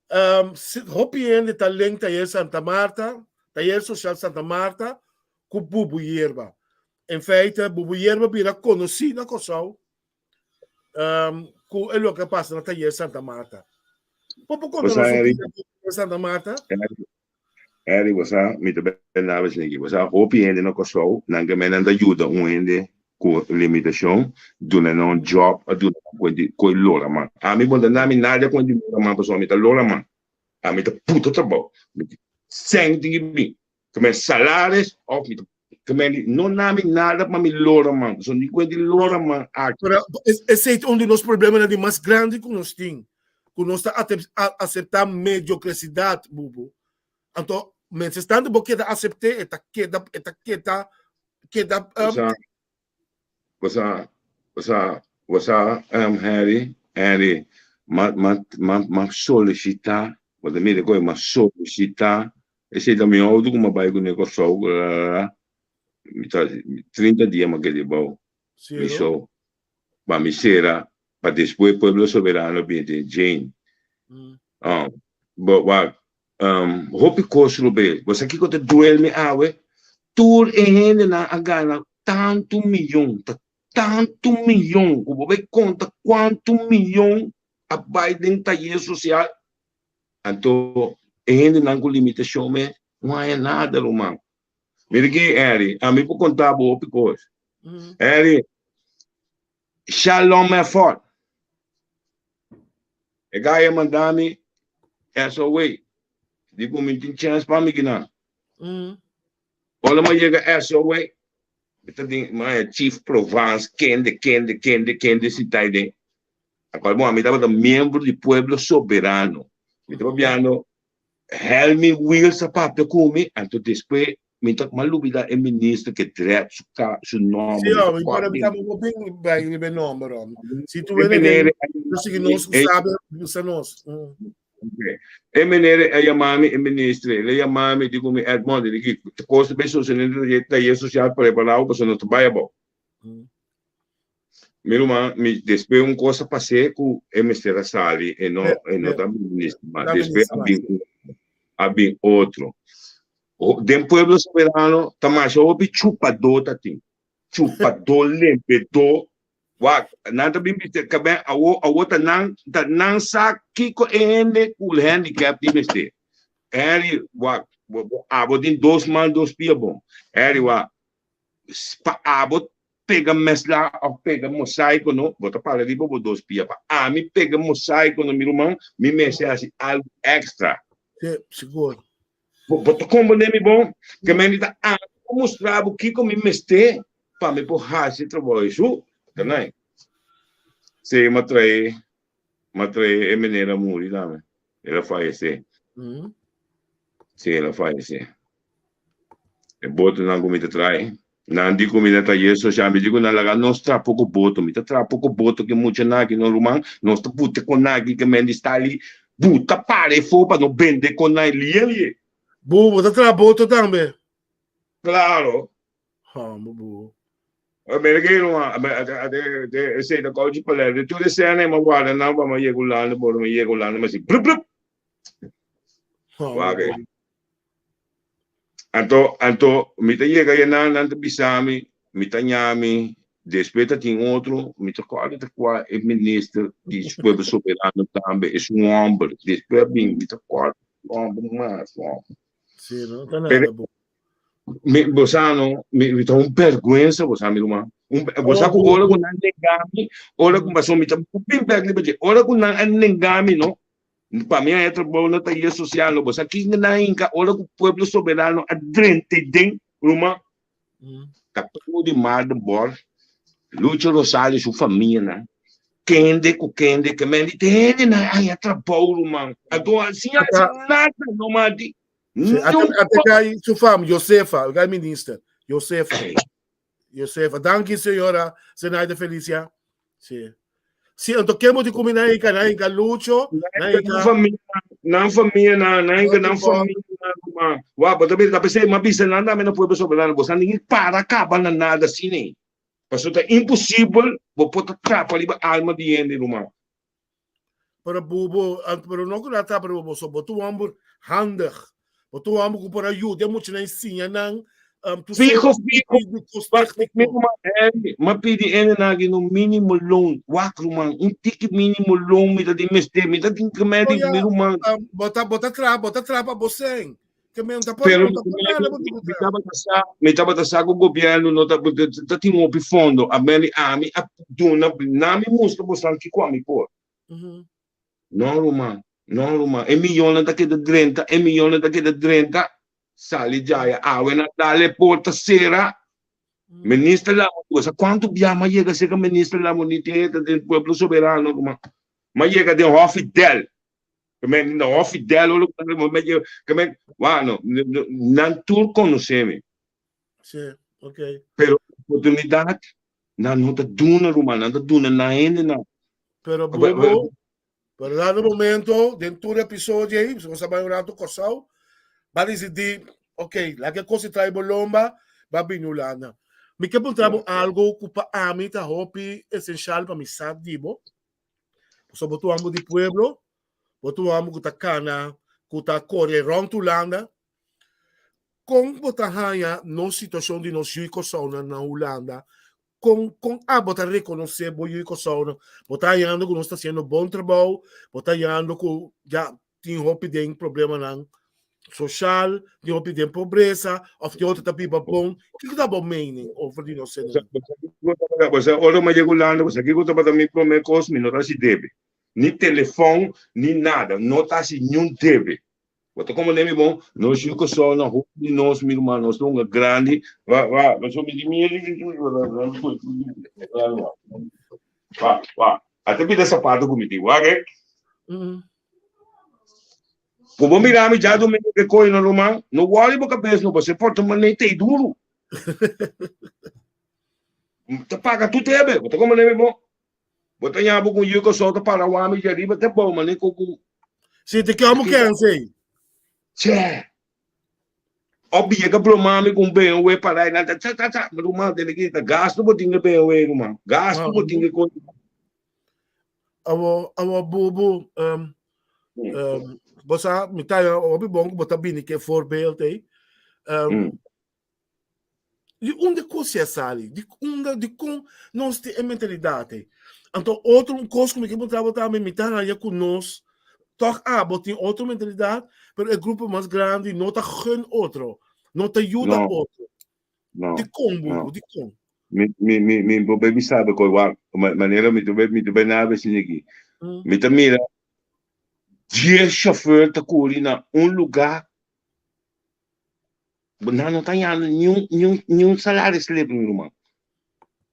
um, hopi hende ta link Tayer Santa Marta, Tayer Sosial Santa Marta, ku Bubu Yerba. En feite, Bubu Yerba bira konosí na Kòrsou um, ku e loke a pasa na Tayer Santa Marta. Bo por konta nos un poco di Tayer Santa Marta? Harry, bo sa, mi ta benda abes niki. Bo sa, hopi hende na Kòrsou, nan ke men nan ta yuda un hende ku limitashon, duna nan un job, a duna nan kuenti koe lora man. Ami bo ta nami nadia kuenti lora man, pasobra mi ta lora man. Ami ta puta trabou. Mi sèn tin ki bin. Ke men salaris òf mi ta ke men di no na mi nada pa mi lora man. So ni kuen di lora man aki. Pero esei ta un di nos problemanan di mas grandi ku nos tin, ku nos ta aseptá mediokresidad, bubu. Anto mientras tanto bo keda asept'é, e ta keda, e ta keda, keda. Bo sa, bo sa, bo sa, bo sa, Harry, Harry, m'a, m'a, m'a, m'a solisitá, bo ta mira koe, m'a solisitá, esei ta mi outo ku m'a bai kuné Kòrsou, mi ta, 30 dia m'a keda abou, mi so, pa mi sera, pa despues Pueblo Soberano bini den Jane. Bo, wak, Hopi kos lo be. Bo sa kiko ta duel mi awe? Tur e hendenan a gana tantu miyon, ta tantu miyon ku bo bai konta kuantu miyon a bai den tayer sosial. Anto e hendenan ku limitashon mes no haña nada ruman. Mira aki Harry, ami por konta bo hopi kos. Harry, Shalom Effort. E guy a manda mi SOA. Di ku mi tin chance pa mi gina. Ora mi yega SOA, mi ta den mi Chief Provence kende kende kende kende sinta ahí den. Akor bon, mi tabata miembro di Pueblo Soberano. Mi ta papiando Helmi Wiels a papia ku mi, anto despues mi ta m'a lubida e minister ke drèt su ka su nòmber. Sí, mi para mi tampoco bin bai riba e nòmber, hòmber. Si tu wene den, nos sigui nos ku sabe, bisa nos. E meneer a yama mi, e minister, el a yama mi, di ku mi Edmond, di ki kos ta bai sosodé den tayer sosial, prepará bo pasobra nos ta bai abou. Mi ruman, mi despues un kos a pas'é ku e mester a sali, e no e no ta minister mas. Despues a bin a bin otro. Den Pueblo Soberano ta masha hopi chupadó ta tin. Chupadó, lembedó. Wak, nan ta bin bisa kab'é awo awo ta nan ta nan sa kiko e hende ku handicap tin mester. Harry, wak, abo tin dos man dos pia bon. Harry, wak, pa abo pega mesla of pega mosaico no, bo ta para riba bo dos pia. Pa ami pega mosaico no, mi ruman, mi mester hasi algo extra. Sí, sigur. Bo, bo ta comprende mi bon? Ke men ta ami por mustra bo kiko mi mester pa mi por hasi trabou esu. Ta nai. Sí, m'a trae, m'a trae e meneer a muri tambe. El a fayece. Sí, el a fayece. E botonan ku mi ta trae. Nan di ku mi na tayer sosial, mi di ku nan laga nos traha poko boto. Mi ta traha poko boto ku e muchanan aki no ruman. Nos ta buta kon nan aki ke men di sta li buta para efo pa no bende kon nan lie lie. Bu, bo ta traha boto tambe? Klaro. Hòmber bu. Mira ke ruman, esei ta kouchi Palermo. Tur e sèna e mi a warda nan pa mi a yega Hulanda, por mi a yega Hulanda mi a si brup brup. Wak ei. Anto, anto mi ta yega aynan, nan ta bisa mi, mi ta ñami, despues ta tin otro, mi ta kòrda ta kua e minister di Pueblo Soberano tambe, es un hòmber, despues a bin, mi ta kòrda su hòmber mas, hòmber. Sí, no ta nada bo. Mi, bo sa no, mi, mi ta un bèrgwensa bo sa mi ruman. Un, bo sa ku ora ku nan nenga mi, ora ku, pasobra mi ta bin bèk riba dje, ora ku nan a nenga mi no, Pa mi a e trabou na tayer sosial no bo sa kin nan hinka ora ku Pueblo Soberano a drenta den ruman Capitano di Mardenborg Lucho Rosario su famianan kende ku kende ke men di te hende nan a haña trabou ruman anto sin hasi nada no mati Ate kai su fam Josefa gai minister Josefa Josefa danki señora Zenaida Felicia si Si anto ken bo tin kumi nan hinka nan hinka Lucho nan hinka Nan famia nan famia nan nan hinka nan famia nan ruman wak bo ta mira ta pesey mi a bisa nan tambe na pueblo soberano bo sa ningi para kaba na nada asina ei pasobra ta imposibel bo por ta trapa riba alma di hende ruman. Pero bo bo pero no ku nan trapa riba bo so bo ta un homber handig bo ta un homber ku por a yuda e muchanan i siña nan Fijo, fijo. Mi ruman Henry, m'a pidi ene nan aki no mínimo loan. Wak ruman, un tiki mínimo loan mi ta tin mester. Mi ta tin remedi, mi ruman. Bo ta, bo ta traha, bo ta traha pa bo sen. Ke men ta por, Pero ta por nada bo tin ku mi traha. tabata sa, mi tabata sa ku gobièrnu no ta, ta tin hopi fondo. A meni ami a duna, nan mi mustra bosan kiko ami por. No ruman, no ruman. E miyonnan ta keda drenta, e miyonnan ta keda drenta. Sali djaya awe na dale porta sera. Minister Lamoni, bo sa kuantu bia m'a yega serka Minister Lamoni tin e ta den Pueblo Soberano kuma. M'a yega den Hof Fidel. Ke men na Hof Fidel ora ku m'a yega ke men wano nan tur konosé mi. Sí, okay. Pero oportunidat nan no ta duna ruman, nan ta duna na hendenan. Pero bobo, Pero dado momento, den tur episodio ei, nos a bai un rato Kòrsou, ba disidí, ok, laga e kos di trae bo lomba, ba bini Hulanda. Mi ke puntra bo algo ku pa ami ta hopi esenshal pa mi sa di bo. Pasobra bo ta un homber di pueblo, bo ta un homber ku ta kana, ku ta kore rònt Hulanda. Kon bo ta haña nos situashon di nos yu Kòrsounan na Hulanda? Kon kon abo ta rekonosé bo yu i Kòrsounan? Bo ta hañando ku nos ta hasiendo bon trabou? Bo ta hañando ku ya tin hopi den problemanan soshal, tin hopi den pobresa òf tin otro ta biba bon? Kiko ta bo mening over di nos hendenan? Bo sa ora mi a yega Hulanda, bo sa kiko tabata mi promé kos? Mi no ta hasi debe. Ni telefòn, ni nada. No ta hasi niun debe. Bo ta komprende mi bon? Nos yu Kòrsou na hopi di nos, mi ruman, nos ta hunga grandi. Wa, wa, pasobra mi di miedu di tur. Wa, wa. Ata bira sapato ku mi tin, wak e. Ku bo mira mi djadumingu ke koyo no ruman, no wòri bo kabes no, pasobra e portamonei ta ei duru. Ta paga tur tebe, bo ta komprende mi bon? Bo ta ña bo ku yu Kòrsou ta para wami dje riba te bou mane ku ku. Si te kamo kense. Che. O bia ka broma mi ku un BMW para nan ta cha cha cha ruman tene ki ta gasto bo tin ke BMW ruman. Gasto bo tin ke ko. Awo awo bubu um, um, bo sa mi ta hopi bon ku bo ta bini ke voorbeeld ei. Um, mm. Di unda kos a sali? Di unda, di kon nos tin e mentalidat ei? Anto otro un kos ku mi ke puntra bo tambe, mi ta haña ku nos tòg abo tin otro mentalidat, pero e grupo mas grandi no ta gun otro, no ta yuda No. otro. No. Di kon, No. Bubu? Di kon? Mi mi mi mi bo bai bisa bo koi wak manera mi ta bai mi ta bai na abesina aki. Mi ta mira dies chauffeur ta kuri na un lugá. Nan no ta hañando niun, niun, niun salario slip, mi ruman.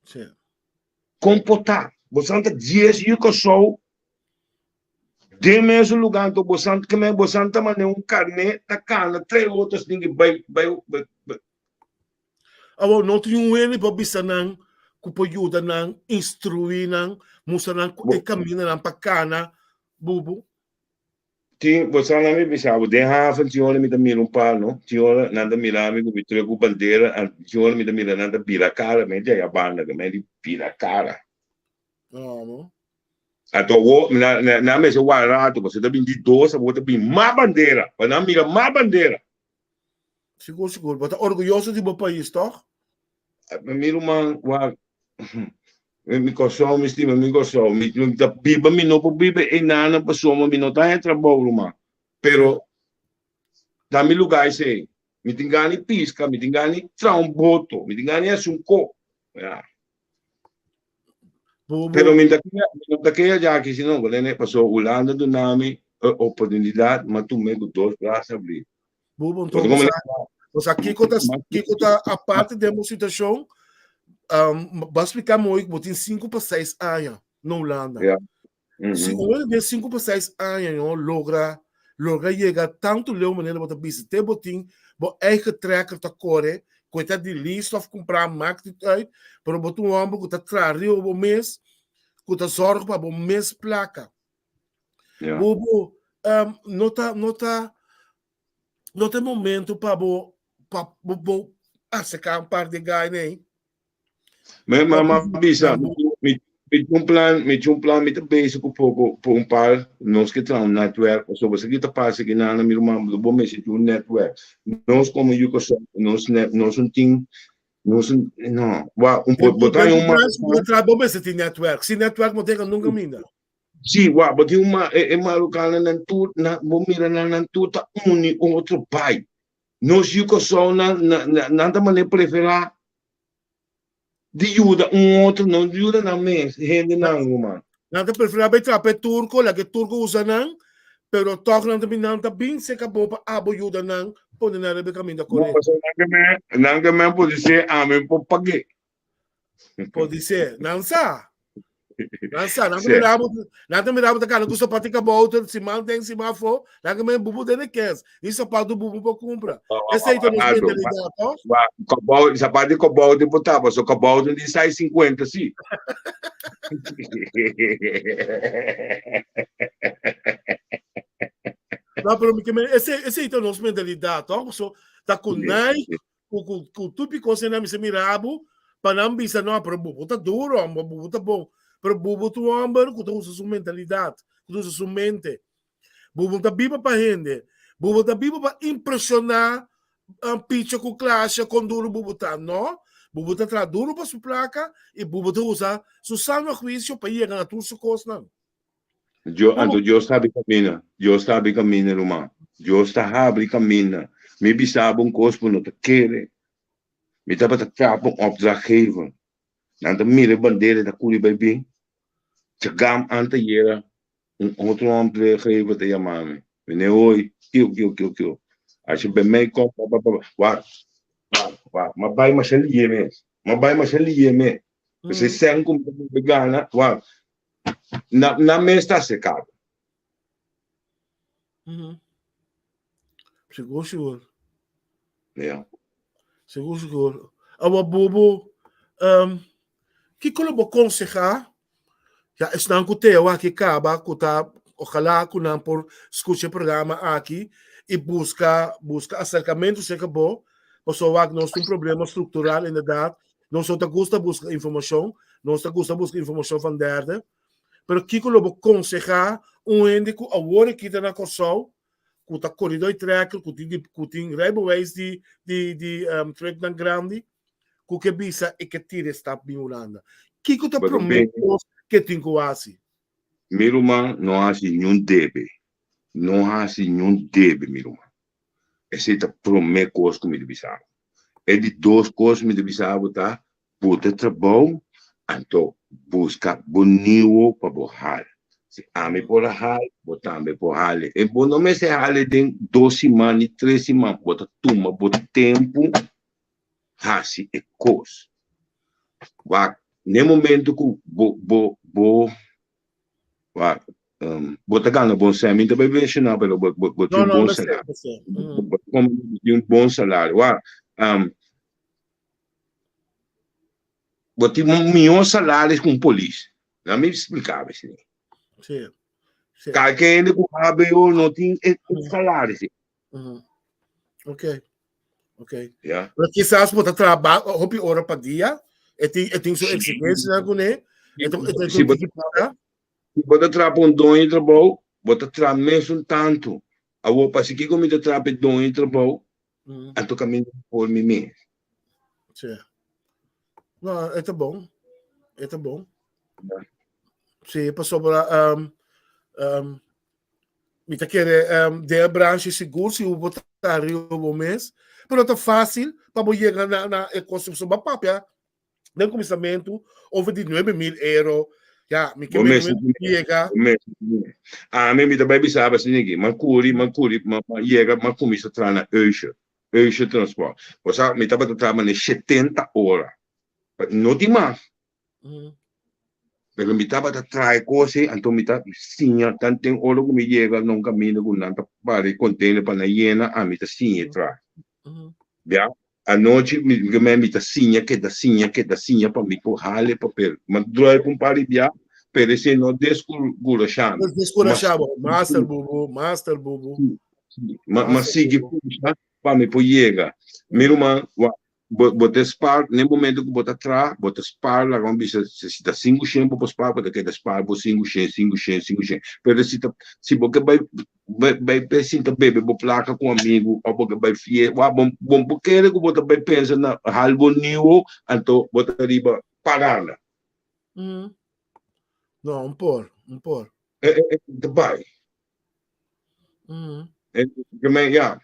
Sí. Kon por ta? Bosan ta dies yu Kòrsou den mesun lugá, anto bosan ke men bosan ta manda un karné ta kana tres otros tin ki bai bai bai. Awor no tin un hende pa bisa nan ku por yuda nan, instruí nan, mustra nan ku e kamindanan pa kana, bubu. Tin, bo sa nan mi bisa bo, den haven tin ora mi ta mira un par no, tin ora nan ta mira mi ku mi trek ku bandera, tin ora mi ta mira nan ta bira kara, mi di aya banda ke mi di bira kara. No. Anto awor nan nan mester wak rato, pasobra ta bin di dos, awor ta bin mas bandera, pa nan mira mas bandera. Sigur, sigur. Bo ta orguyoso di bo pais, toch? Mi ruman, wak, mi Kòrsou, mi stima mi Kòrsou. Mi ta biba, mi no por biba einan pasobra mi no ta haña trabou, ruman. Pero ta mi lugá esei. Mi tin gana di piska, mi tin gana di traha un boto, mi tin gana di hasi un ko. Ya. Pero mi ta keda, mi no ta keda djaki si no, pasobra Hulanda duna mi e oportunidat, mi a tum'é ku dos brasa abrí. Bubu, enton, bo sa, bo sa kiko ta, kiko ta aparte den bo situacion, um, bo a splica mooi ku bo tin 5 pa 6 aña na Hulanda. Ja. Si un hende den 5 pa 6 aña no logra, logra yega tantu leu manera bo ta bisa, te bo tin bo eigen trekker ta kore, ku e ta di lease of kumprá, maakt niet uit, pero bo ta un hòmber ku ta traha riba bo mes, ku ta zòrg pa bo mes plaka. Ja. Bo, bo, um, no ta, no ta, no ta e momento pa bo, pa bo, bo acerca un par de guy nee. Mi mama bisa, mi, mi tin un plan, mi tin un plan, mi ta bezig ku poko, por un par, nos ke traha un netwerk, pasobra esaki ta pasa aki nan, mi ruman, bo mester tin un netwerk. Nos komo yu Kòrsou, nos net, nos no tin, nos no, wak, un, bo, bo ta haña un Bo bo mester tin netwerk, sin netwerk bo tenga nunka minda. Sí, wak, bo tin un ma, e, e marokanonan nan tur, nan, bo mira nan, nan tur ta uni otro bai. Nos yu Kòrsou nan, nan, nan ta manera preferá di yuda un otro, no yuda nan mes, hendenan, ruman. Nan ta preferá bai trapa e turko, laga e turko usa nan. Pero tòg nan ta bin nan ta bin serka bo pa abo yuda nan pone nan riba e kaminda No, korekto. pasobra nan ke men, nan ke men por disé ami por pag'é. Por disé, nan sa. Nan sa, nan ta Sí. mira bo, nan ta mira bo ta kana ku sapato di kabouter, siman den, siman afó, nan ke men bubu den e kens, ni sapato bubu por kumpra. Esei ta nos Aldo, mentalidat, toch? wa, kabou, sapato di kabouter por ta, pasobra kabouter di size 50 sí. No, pero mi ke men, esei, esei ta nos mentalidat, toch? So, ta ku Nike, ku ku ku tupi kos nan mester mira bo pa nan bisa no pero bubu ta duro homber bubu ta bon pero bubu ta un homber ku ta usa su mentalidat ku ta usa su mente bubu ta biba pa hende bubu ta biba pa impreshoná picha ku klasha kon duro bubu ta no bubu ta traha duro pa su plaka i bubu ta usa su sano huisio pa yega na tur su kosnan. Dios, anto Dios ta habri camina. Dios ta habri camina, ruman. Dios ta habri camina. Mi bisa bo un cos bo no ta kere. Mi tabata traha pa un opdrachtgever. Nan ta mira e bandera ta curi bay bin. Chagam antayera un otro opdrachtgever ta yama mi. Meneer Hoy, kio, kio, kio, kio. Als je bij mij komt, ba, ba, ba, ba. Wak, wak, wak. Ma bay masha liye mes. Ma bay masha liye mes. P'esei sèn ku mi ta move gana, wak. Na, nan mes ta aserká. Mm. Sigur, sigur. Ja. Sigur, sigur. Awa bubu, um, kiko lo bo konsehá? Ja, esnan ku teo aki kaba, ku ta, ojalá ku nan por skucha e programa aki i buska, buska aserkamentu serka bo, pasobra wak nos tin un problema struktural inderdaad, Nos no ta gusta buska informashon, nos ta gusta buska informashon van derde. Pero kiko lo bo konsehá un hende ku awor aki ta na Kòrsou, ku ta koridó i trèker, ku tin di ku tin rijbewijs di di di trucknan grandi, ku ke bisa e ke tira e stap bin Hulanda? Kiko ta Bo ta promé bini. kos ke tin ku hasi? Mi ruman no hasi niun debe. No hasi niun debe mi ruman. Esei ta promé kos ku mi ta bisa bo. E di dos kos mi ta bisa bo ta, buta trabou, anto buska bo niwo pa bo hal. Si ami por a hal, bo tambe por hal. E bo no mester hal den dos siman ni tres siman, bo ta tuma bo tempu hasi e kos. Wak, n'e momento ku bo bo bo Wak, um, bo ta gana bon sèn. Mi ta bai menshoná, pero bo, bo, bo tin No, un no, bon mester, salario. mester. Bo, Mm. bo tin un bon salario. Wak, um, bo tin un mihó salario ku un polis. Laat mi splika bo esei. Sí, sí. Kalke hende ku HBO no tin e e salario esei. Mm. Ok, ok. Ja. Pero quizás bo ta trabaja hopi ora pa dia, e tin, e tin su exigencianan kuné, e ta, e ta Si bo tiki paga. Si bo ta traha pa un doño di trabou, bo ta traha mesun tantu. Awor, pasikiko mi ta traha pa e doño di trabou, Mm. anto kaminda mi por mi mes. Sí. No, e ta bon. E ta bon. Ja. Sí, pasobra um, um, Mi ta kere um, den e branche sigur si bo ta riba bo mes, pero ta fácil pa bo yega na, na e kos so ba papia den kuminsamentu over di 9000 euro. Ja, mi ke Bo men mester momento yega. Bo mester tene. Ami mi ta bai bisa bo asina aki, m'a kuri, m'a kuri, m'a m'a yega, m'a kuminsá traha na Eusje, Eusje Transport. Bo sa, mi tabata traha manera 70 ora. No tin mas. Mm. Pero mi tabata traha e kos ei, anto mi ta siña tanten ora ku mi yega na un kaminda ku nan ta para e container pa nan yena, ami ta siña e traha. Mm. Ya, anochi mi mi ta siña keda siña keda siña pa mi por hala e papel. Mi a drùip un par di bia, pero esei no deskurashá mi. No deskurashá bo, master bubu, master bubu. Ma ma sigui pusha pa mi por yega. Mi ruman, wak, Bo bo ta spaar n'e momento ku bo ta traha, bo ta spaar laga un bisa si ta sinku shen bo por spaar, bo ta keda spaar bo sinku shen, sinku shen, sinku shen. Pero si ta si bo ke bai bai bai bai sinta bebe bo plaka ku amigu òf bo ke bai fiesta, wak bo bo por kere ku bo ta bai pensa na algo niuwo, anto bo ta riba paranda. No, un por, un por. E e e ta bai. Mm. E, ke men, ya.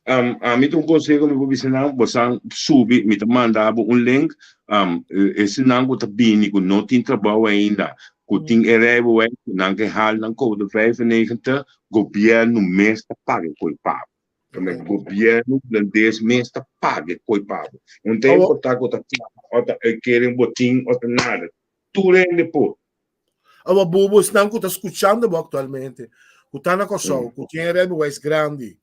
Um, ami ta un conseho mi por bisa nan, bosan subi, mi ta manda bo un link, um, esnan ku ta bini ku no tin trabou ainda, ku tin e rijbewijs, ku nan ke haal nan code 95, gobierno mes ta paga e koe pa bo. Kame gobierno hulandes mes ta paga e koe pa bo. No ta importa ku ta traha o ta uitkering bo tin o ta nada. Tur hende por. Awa bobo esnan ku ta skuchando bo aktualmente, ku ta na Kòrsou, ku tin e rijbewijs grandi,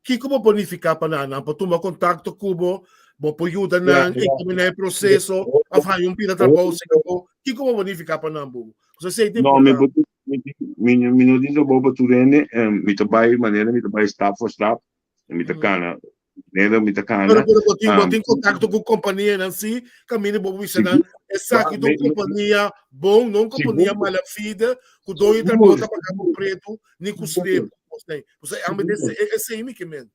kiko bo por nifiká pa nan? Nan por tuma kontakto ku bo, bo por yuda nan enkaminá e proseso òf haña un pida trabou serka bo. Kiko bo por nifiká pa nan, bobo? Pasobra esei ta No, mi importante. mi mi no tin trabou pa tur hende, mi ta bai manera mi ta bai stap for stap, mi ta kana Nero mi ta kana. Pero pero bo tin bo tin contacto cu companianan si caminda bo bisa nan esaki ta un compania bon, no un compania mala fide cu doño trabou ta paga bo pretu ni cu slip. Osea ame esei mi ke men.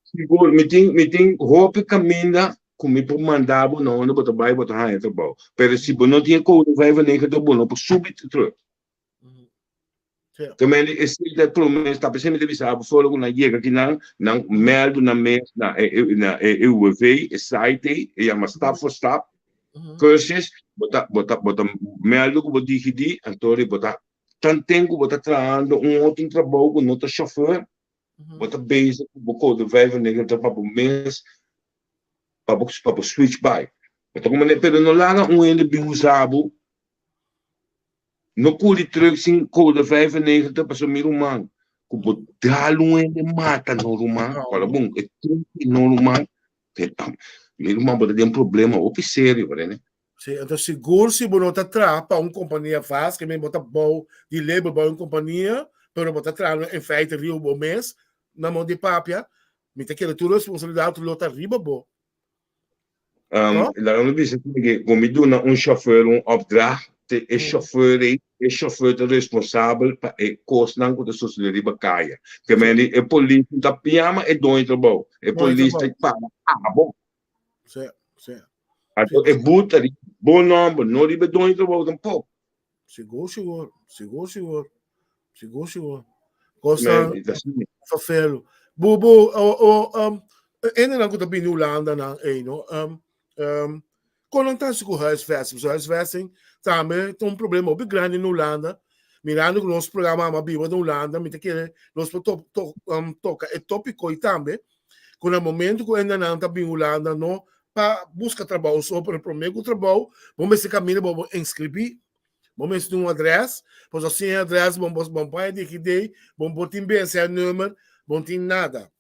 Sigur mi tin mi tin hopi caminda cu mi por manda bo na unda bo ta bai bo ta haña trabou. Pero si bo no tin e code 95 bo no por subi terug. Te men esei ta e prome stap. Esei mi ta bisa bo solo ku nan yega kinan, nan mèldu nan mes na e na e UWV, e site ei, e yama stap voor stap cursus. Bo ta bo ta bo ta mèldu ku bo DigiD, anto bo ta tanten ku bo ta trahando un otro trabou ku no ta shofèr, bo ta bezig ku bo kode 95 pa bo mes pa bo pa bo switch bai. Bo ta kumane pero no laga un hende bin usa bo. No kuri truck sin code 95 pasobra mi ruman ku bo dal un hende mata no ruman ora bon e truck no ruman mi ruman bo ta den problema hopi serio prende. Sí, anto sigur si bo no ta traha pa un kompania vast, ke men bo ta bou di label bou un kompania, pero bo ta traha in feite riba bo mes, na modo di papia, mi ta kere tur responsabilidat lo ta riba bo. Um, laga mi bisa que ku mi duna un chauffeur un opdracht, te e chauffeur ei, e chauffeur ta responsabel pa e kosnan ku ta suceder riba kaya. Ke men di e polis no ta yama e doño trabou, e polis ta para abo. Sí, sí. Anto e but ta riba bo nomber, no riba e doño trabou tampoco. Sigur, sigur, sigur, sigur. Sigur, sigur. Cosa vervelo. Bo, bo, o, o, um, ene nan ku ta bini Hulanda nan, ei, no? Um, um, kon nan ta hasi ku huisvesting? So huisvesting tambe ta un problema hopi grandi na Hulanda. Mirando ku nos programa Ama Biba na Hulanda, mi ta kere nos por to, to, um, toka e topiko ei tambe. Ku na momento ku ene nan ta bini Hulanda, no pa buska trabou so, pero prome ku trabou, bo mester kaminda bo bo inskribí. Bo mester tin un adres, pasobra sin e adres bo bo bo paña DigiD, bo bo tin BSN-nummer, bo no tin nada.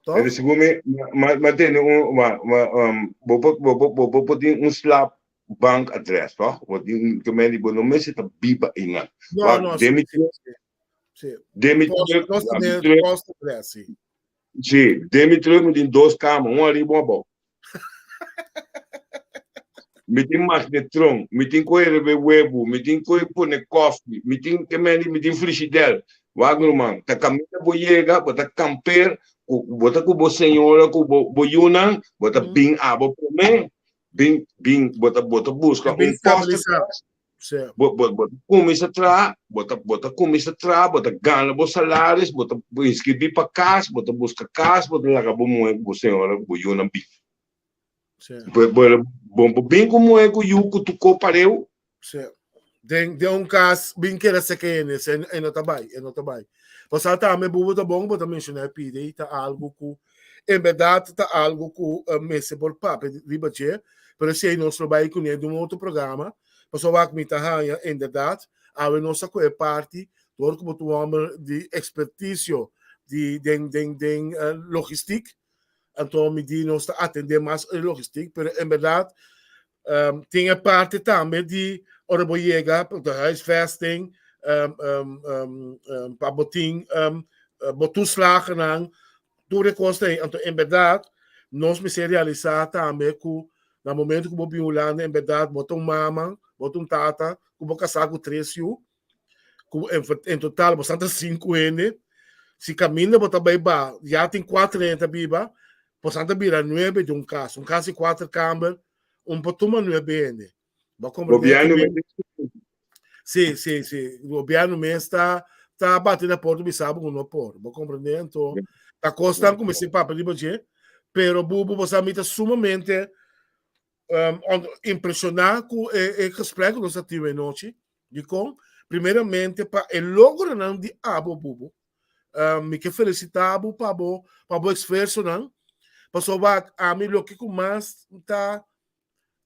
Toch? Pero segun mi, ma ma tene un ma ma um, bo por bo por bo por tin un slap bank adres, toch? Bo tin ke men di bo no mester ta biba einan. No, Wak, no, den sí, mi sí, sí. Sí. den mi Post, truck, nos mi tin truck, post adres, sí. Sí, den mi truck mi tin dos kama, un ariba un abou. Mi tin magnetron, mi tin ku herbe webu, mi tin ku pone koffie, mi tin ke meni, mi tin frigidel. Wak ruman, ta kaminda bo yega, bo ta kamper, ku bo ta ku bo señora, ku bo bo yunan, bo ta bin abo promé, bin bin bo ta bo ta buska Bin un post stabilisá. Sí. Bo, bo, bo ta kuminsá traha, bo ta, bo ta kuminsá traha, bo ta gana bo salaris, bo ta inskribí pa kas, bo ta buska kas, bo ta laga bo muhé ku bo señora ku bo yunan bin. Sí. Bo, bo, bo, bo bin ku muhé ku yu ku tur ko pareu. Sí. Den, den un kas bin keda seka hende, se e no ta bai, e no ta bai. Pasá tambe bo bo ta bon bo ta menshoná e pidi ta algu ku en bèrdat ta algu ku mester por papia riba dje, pero esei nos lo bai kuné den un otro programa. Pasobra wak mi ta haña inderdat, awe nos a kohe parti dor ku bo ta un hòmber di ekspertisio di den den den logistik, anto mi di nos ta atendé mas e logistik, pero en bèrdat tin e parti tambe di ora bo yega de huisvesting pa bo tin bo toeslagennan, tur e kos ei. Anto en bèrdat nos mester realisá tambe ku Na momento ku bo bin Hulanda en bèrdat bo ta un mama, bo ta un tata ku bo kasá ku tres yu, ku en total bo sa ta sinku hende. Si kaminda bo ta bai ba ya tin kuater hende ta biba, bo sa ta bira nuebe den un kas. Un kas di kuater kamber, un por tuma nuebe hende. Bo a komprendé Gobièrnu ku mes. Sí, sí, sí. Gobièrnu mes ta. ta bati na porta bisa bo ku no por. Bo komprendé? Anto ta kosnan ku mester papia riba dje, pero bubu bo sa mi ta sumamente um, impreshoná ku e, e gesprek ku nos a tin anochi. Dikon? Primeramente pa e logronan di abo bubu. Um, mi ke felisitá bo pa bo pa bo esfuersonan. Pasobra ami loke ku mas ta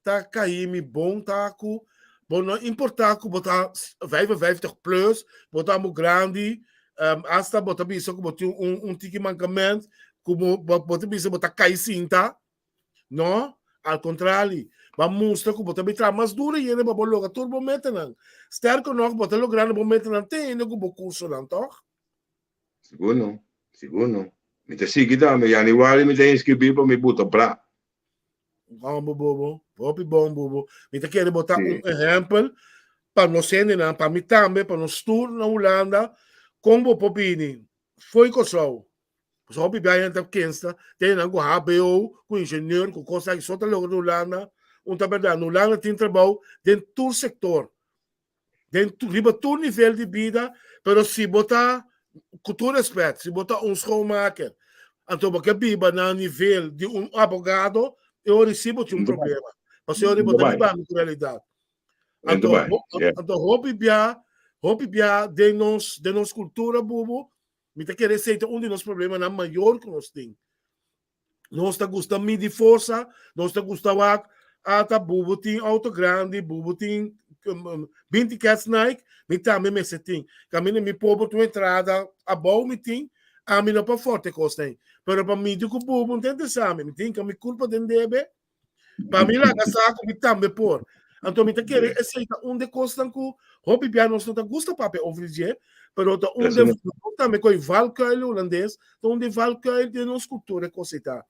ta kai mi bon ta ku bo no importa ku bo ta 55 plus, bo ta amo grandi, um, hasta bo ta bisa ku bo tin un, un tiki mankament, ku bo, bo, bo ta bisa bo ta kai sinta. No, al contrario, ba mustra ku bo ta bi traha mas duro yende pa bo logra tur bo metanan. Sterker nog, bo ta logrando bo metanan te hende ku bo kursonan, toch? Sigur no, sigur no. Mi ta sigui tambe, januari mi ta inscribi pa mi buta bra. Bon bobo, hopi bon bobo. Mi ta kere bo ta un ehempel pa nos hendenan, pa mi tambe, pa nos tur na Hulanda, kon bo por bini fo'i Kòrsou. Pasobra hopi bia hende ta kensa, te hendenan ku HBO, ku ingenieur, ku kos aki so ta logra na Hulanda. Un ta bèrdat, na Hulanda tin trabou den tur sektor. Den riba tur nivel di bida, pero si bo ta, ku tur respet, si bo ta un schoonmaker, anto bo ke biba na nivel di un abogado, e ora si bo tin un problema. Pasobra e ora bo ta bibando ku realidat. Anto, anto hopi bia, hopi bia den nos, den nos kultura bubu, mi ta kere esei ta un di nos problemanan mayor ku nos tin. Nos ta gusta midi forsa, nos ta gusta wak, ata bubu tin auto grandi, bubu tin 20 cats Nike, mi tambe mester tin. Caminda mi pober tu entrada abou mi tin, ami no pa forte cos nei. Pero pa midi cu bubu no ta interesa mi, mi tin ka mi culpa den debe, Pa mi laga sa ku mi tambe por. Anto mi ta kere esei ta un de kosnan ku hopi bia nos no ta gusta papia over di dje, pero ta un de tambe ku e valkuil hulandes, ta un de valkuil den nos kultura e kos ei ta.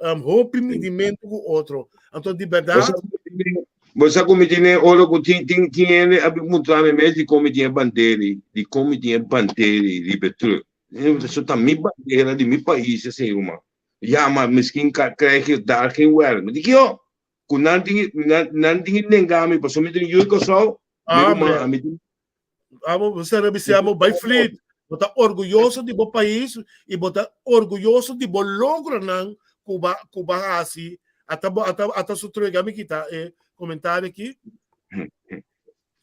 Um, hopi midimentu ku otro. Anto di bèrdat. Bo sa ku mi tene ora ku tin tin tin hende a bin puntra mi mes dikon mi tin e bandera, dikon mi tin e bandera riba e trùk. So ta mi bandera di mi pais esei ruman. Ja, maar misschien krijg je daar geen werk. Mi di, kio? Ku nan tin, nan, nan tin nenga mi, pasobra mi tin yu Kòrsou, mi Ah, ruman, bre. ami tin. Amo, bo sa rabisi amo bai fleet. Bo ta orguyoso di bo pais i bo ta orguyoso di bo logronan ku ba ku ba hasi. Ata bo ata ata su truk ami kita e komentario aki.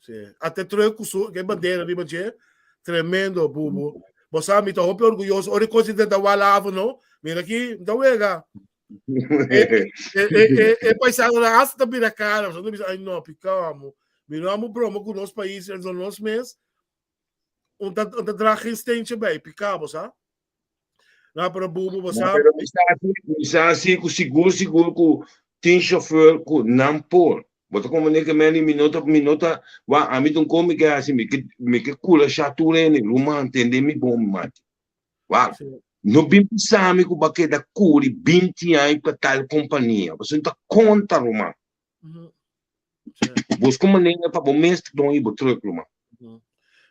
Sí. Ate truk ku su ke bandera riba dje. Tremendo, bubu. Bo sa mi ta hopi orguyoso. Ora kos di ta wala avo no. Mira aki, mi ta wega. E, e, e, e, e paisano na hasta ta bira cara. So, bisa, ay no, picamo. Mi no amo broma ku nos pais, en nos mes. Un ta, un ta draag geen steentje bij, picabo, sa? Na, pero bubu, bo sa. Pero mi sa si, mi sa si ku sigur sigur ku tin chauffeur ku nan por. Bo ta komprende ke meni mi no ta mi no ta wa ami ta un kon mi ke hasi mi ke mi ke kura sha tur hende ruman tende mi bon mi mati. Wa no bin bisa mi ku bo a keda kuri binti aña pa tal kompania pasobra mi ta konta ruman. Buska un manera pa bo mes ta doño bo truck, ruman.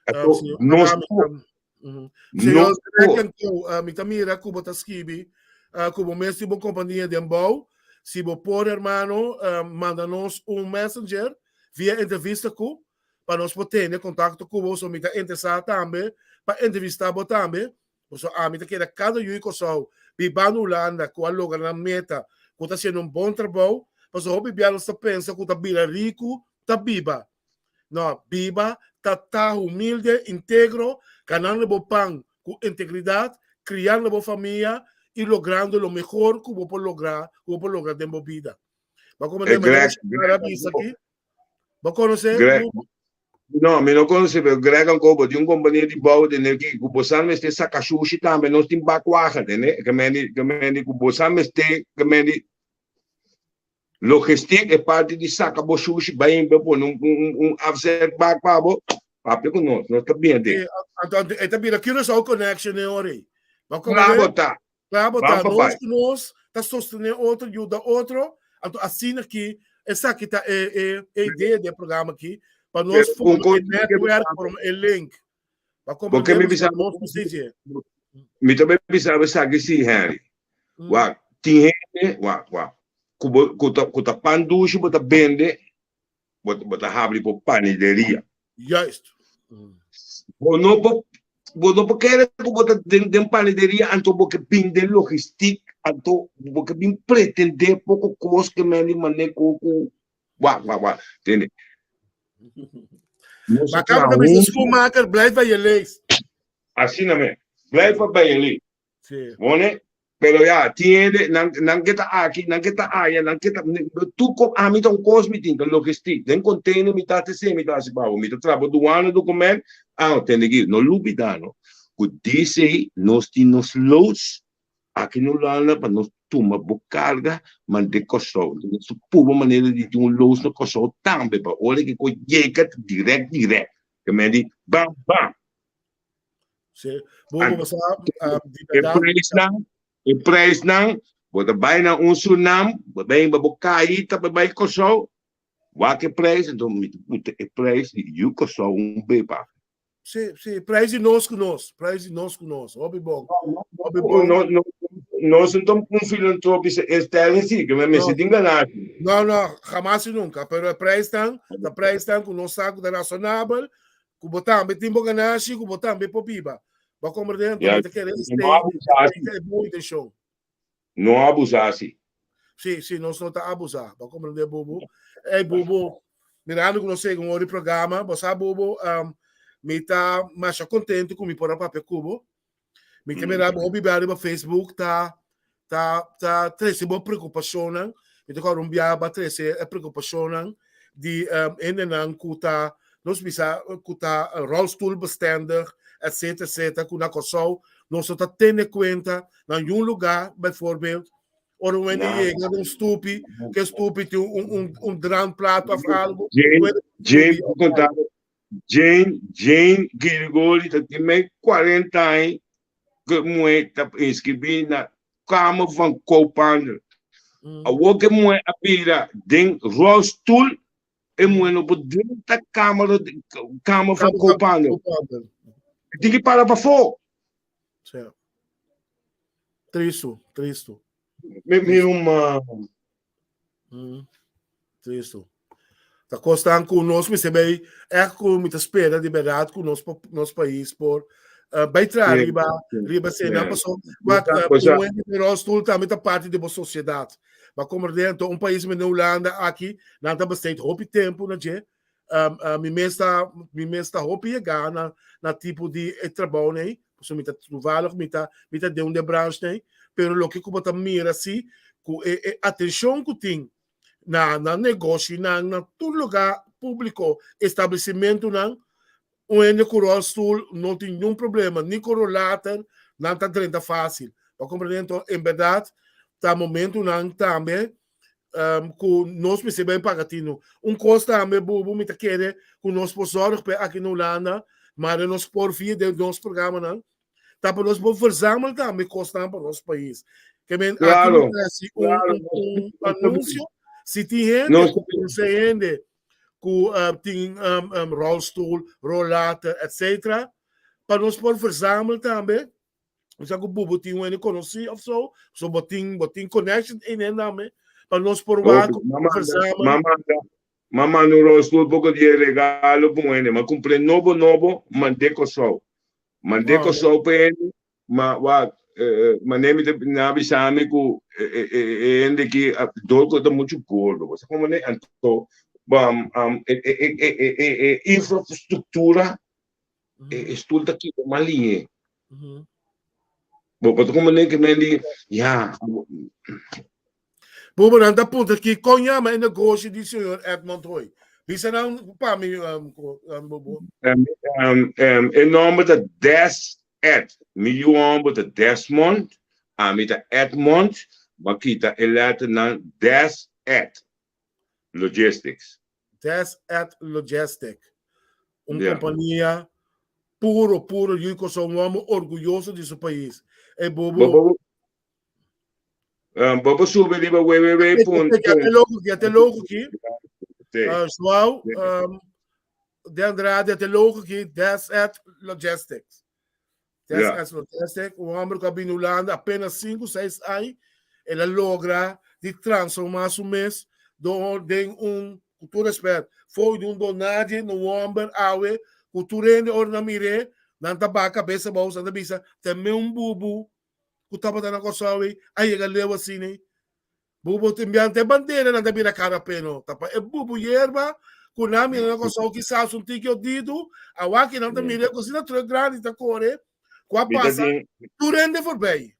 Anto, nos por. Señor Nos por. Anto, mi ta mira ku bo ta skibi ku bo mes tin bo kompania den bou. Si bo por, hermano, manda nos un messenger via entrevista ku pa nos por tene kontakto ku bo. So mi ta interesá tambe pa entrevistá bo tambe. Pasobra ami ta keda kada yu di Kòrsou biba na Hulanda ku a logra nan meta, ku ta hasiendo un bon trabou, pasobra hopi bia nos ta pensa ku ta bira riku ta biba. No, biba ta ta humilde, integro, ganando bo pan ku integridat, kriando bo famia i logrando lo mehor ku bo por logra, ku bo por logra den bo bida. Bo a komprende manera Xiomara a bisa aki? Bo konosé? Greg. No, mi no konosé, pero Greg anko bo tin un kompania di bou tene ki ku bo sa mester saka shushi tambe, nos tin bakwagen tene, ke mendi ke mendi ku bo sa mester ke mendi logistiek e parti di saka bo shushi bai in pone un un un afzetbak pa bo, papia ku nos, nos ta bien den. Anto e ta bira Curaçao Connection e ora ei. Bo Kla komprende? bo ta. Claro, ta Ban pa nos bai. ku nos ta sostené otro, yuda otro. Anto asina ki esaki ta e e e idea di e programa aki, pa nos Pero forma un kos e mi ke netwerk, bisa forma e link. Pa Bo ke komprendé mi nos bisa nos ku sigi. Mi ta bai bisa bo esaki si Henry. Wak, tin hende, wak, wak, ku bo ku ta ku ta pan dushi bo ta bende, bo bo ta habri bo panideria. Juist. Bo no por. bo no por kere ku bo ta den den panaderia anto bo ke bin den logistiek anto bo ke bin pretende poko kos ke men di mane ku ku wak wak wak tende. Nos Maar a kan traha ik de huntu. schoenmaker blijf bij je leest. Asina men. Blijf bij je leest. Sí. Bone? Pero ya, tin hende, nan, nan ke ta aki, nan ke ta aya, nan ke ta, tur ko, ami ta un kos mi tin, ta logistiek. Den container mi ta hasi mi ta hasi pa bo. Mi ta traha bo douane document. Ah, tende aki, no lubida no, ku DC nos tin nos loods aki na Hulanda pa nos tuma bo karga mand'é Kòrsou. Nos ta purba manera di tin un loods na Kòrsou tambe pa ora ke ku yega ta dirèkt dirèkt. Ke men di bam bam. Sí. Bo bo sa di E verdad. prijsnan, e prijsnan, bo ta bai na un Surinam, bo bai ba bo kaita pa bai Kòrsou, wak e prijs, enton mi ta puta e prijs di yu Kòrsou un be pa. Sí, sí, prijs di nos ku nos, prijs di nos ku nos. Hopi bon. Hopi bon. No, no, nos no ta un filantropische instelling sí, ke men mester tin ganashi. No, no, jamás y nunca. Pero e prijsnan, ta prijsnan ku nos sa ku ta rasonabel, Ku bo tambe tin bo ganashi, ku bo tambe por biba. Bo a komprendé? Anto Ja, mi ta kere no stay, abusá stay si. ta e bon intenshon. No abusá si. Sí, sí, nos no ta abusá. Bo a komprendé, Bubu? Ey, Bubu, mirando ku nos yega un ora di programa, bo sa, Bubu, um, mi ta masha kontento ku mi por a papia ku bo. Mi ta mira bo hopi bia riba Facebook ta ta ta trese bo preokupashonnan. Mi ta kòrda un bia bo a trese e preokupashonnan di hendenan ku ta nos bisa ku ta rolstoelbestendig etcetera etcetera ku na Kòrsou nos no ta tene kuenta na niun lugá bijvoorbeeld ora un hende yega na un stupi ku e stupi tin un un un drankplaat òf algu. Jane Jane bo konta Jane, Jane Girigori ta tin mei 40 aña ku muhé ta inskribí na Kamer van Koophandel. Awor ku e muhé a bira den rolstoel, e muhé no por drenta Kamer, Kamer van Koophandel. E tin ki para pafó. Sí. Tristu, tristu. Mi, mi ruman. Mm. Tristo. Ta kosnan ku nos mester bay echt ku mi ta spera di berdad ku nos nos pais por uh, bay tra riba riba sena paso wat uh, un hende den rolstoel tambe ta parti di bo sociedad. Ma como dentro un pais mene Hulanda aki nan ta besteed hopi tempo na dje. Um, uh, mi mes ta mi mes ta hopi yega na na tipo di e trabou nei. Paso mi ta toevallig mi ta mi ta den un de branch nei, pero loke ku bo ta mira si ku e e atencion ku tin na na negoshinan na tur lugar publico establecimentonan un hende ku rolstoel no tin niun problema ni ku rolater nan ta drenta facil. Bo a comprende? Enton en berdad ta momentonan tambe um, ku nos mester bai paga tinu. Un kos tambe, Bubu, mi ta kere ku nos por zorg pe aki na Hulanda, maar nos por via den nos programanan, ta pa nos por verzamel tambe kosnan pa nos pais. Ke men aki Claro, mi ta hasi un, claro, un, un nos, anuncio, si tin hende nos, ku konosé hende ku uh, tin um, um, rolstoel, rollator, etc., pa nos por verzamel tambe, Sa ku bubo tin un hende konosí of so, so bo tin bo tin connection in hen tambe, pa nos por wak Hopi, m'a manda, verzamel. m'a manda, m'a manda un rolstoel poko di e regalo pa un hende. M'a kumpr'é nobo nobo, mand'é Kòrsou. Mand'é Wow. Kòrsou pa e hende, ma wak, manera mi ta nan a bisa mi ku e e e e hende aki a dor ku e ta muchu gordo. Bo sa komo ne? Anto, e e e e e e infrastruktura E stoel ta kita mal liñe. Bo bo ta comprende que men di ya. Bubo nan ta puntra ki kon yama e negoshi di señor Edmond Hoy. Bisa nan pa mi um, um, Bubo. Um, um, um, e nomber ta Des Ed. Mi yu homber ta Desmond, ami ta Edmond, ma kita e letternan Des Ed Logistics. Des Ed Logistic, un Ja. kompania puro, puro yu Kòrsou, un hòmber orguyoso di su pais. E Bo bobo. bo um, bo por subi riba www. Ya te logo aki, ya te logo aki. Sí. Joao um, de Andrade, ya te logo aki, Des Ed Logistics. Des Ja. Ed Logistics, un hòmber ku a bini Hulanda apenas sinku, seis aña, el a logra di transformá su mes door den un, ku tur respet, for di un donadie na un hòmber awe ku tur hende ora nan mir'é. Nan ta baha kabes abou, nan ta bisa, Ta me un bubu ku tabata na Kòrsou ei a yega leu asina ei. Bubu tin biaha te bandera nan ta bira kara peno. Ta pa e bubu yerba ku nan mira na Kòrsou kisas un tiki odidu, awaki nan ta mira e kosina trùk grandi ta kore ku a pasa tur hende forbei.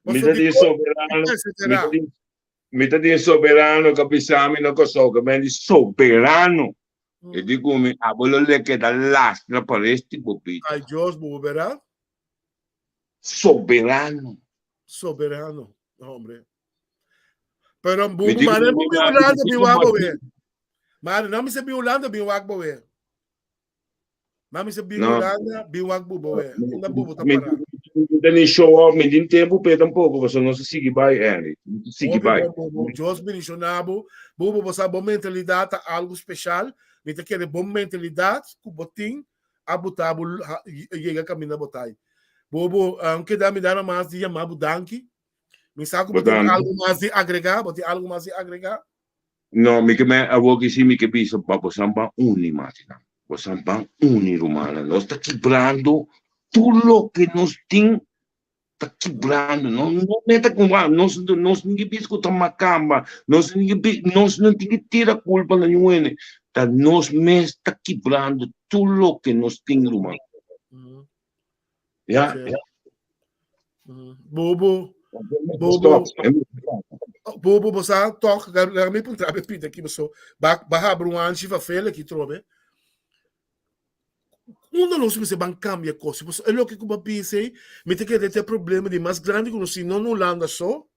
Mi ta di soberano, mi ta di, mi ta di soberano ka bisa mi na Kòrsou, ka men di soberano. E di ku mi, abo lo le keda lastra pa resti bo bida. Ay Dios, bubu bera? Soberano. Soberano, hombre. Pero bubu, mare bubu Holanda bin wak bo we. Mare, no mi se bin Holanda bin wak bo we. Mami se bin Holanda, bin wak bubo we. Unda bubo ta para. Mi ta ni show off, mi tin tempo pe tampoco, paso no se sigui bai, Henry. No se sigui bai. Dios bendiciona bo. Bubo, bo sa bo mentalidad ta algo special. Mi ta kere bo mentalidad ku bo tin a buta bo yega caminda bo tai. Bubo, um, keda mi dana mas di yama bo danki. Mi sa ku bo tin algo mas di agrega, bo tin algo mas di agrega? No, mi ke men awor ki si mi ke bisa pa bosan ban uni matinan. Bosan ban uni rumannan. Nos ta kibrando tur loke nos tin ta kibrando. No no meta ku nos nos tin ke bisa ku ta makamba. Nos tin ke bisa nos no tin ke tira kulpa na niun hende. Ta nos mes ta kibrando tur loke nos tin ruman. Ya. Bobo. Bobo. Bobo, bo sa toch, laga mi puntra be pita ki so. Ba ba habri un anchi fa fele ki trobe. Unda nos mester ban cambia cos? Pasobra e loke ku bo a bisa ei, mi ta kere ta e problema di mas grandi ku nos tin, no na Hulanda so,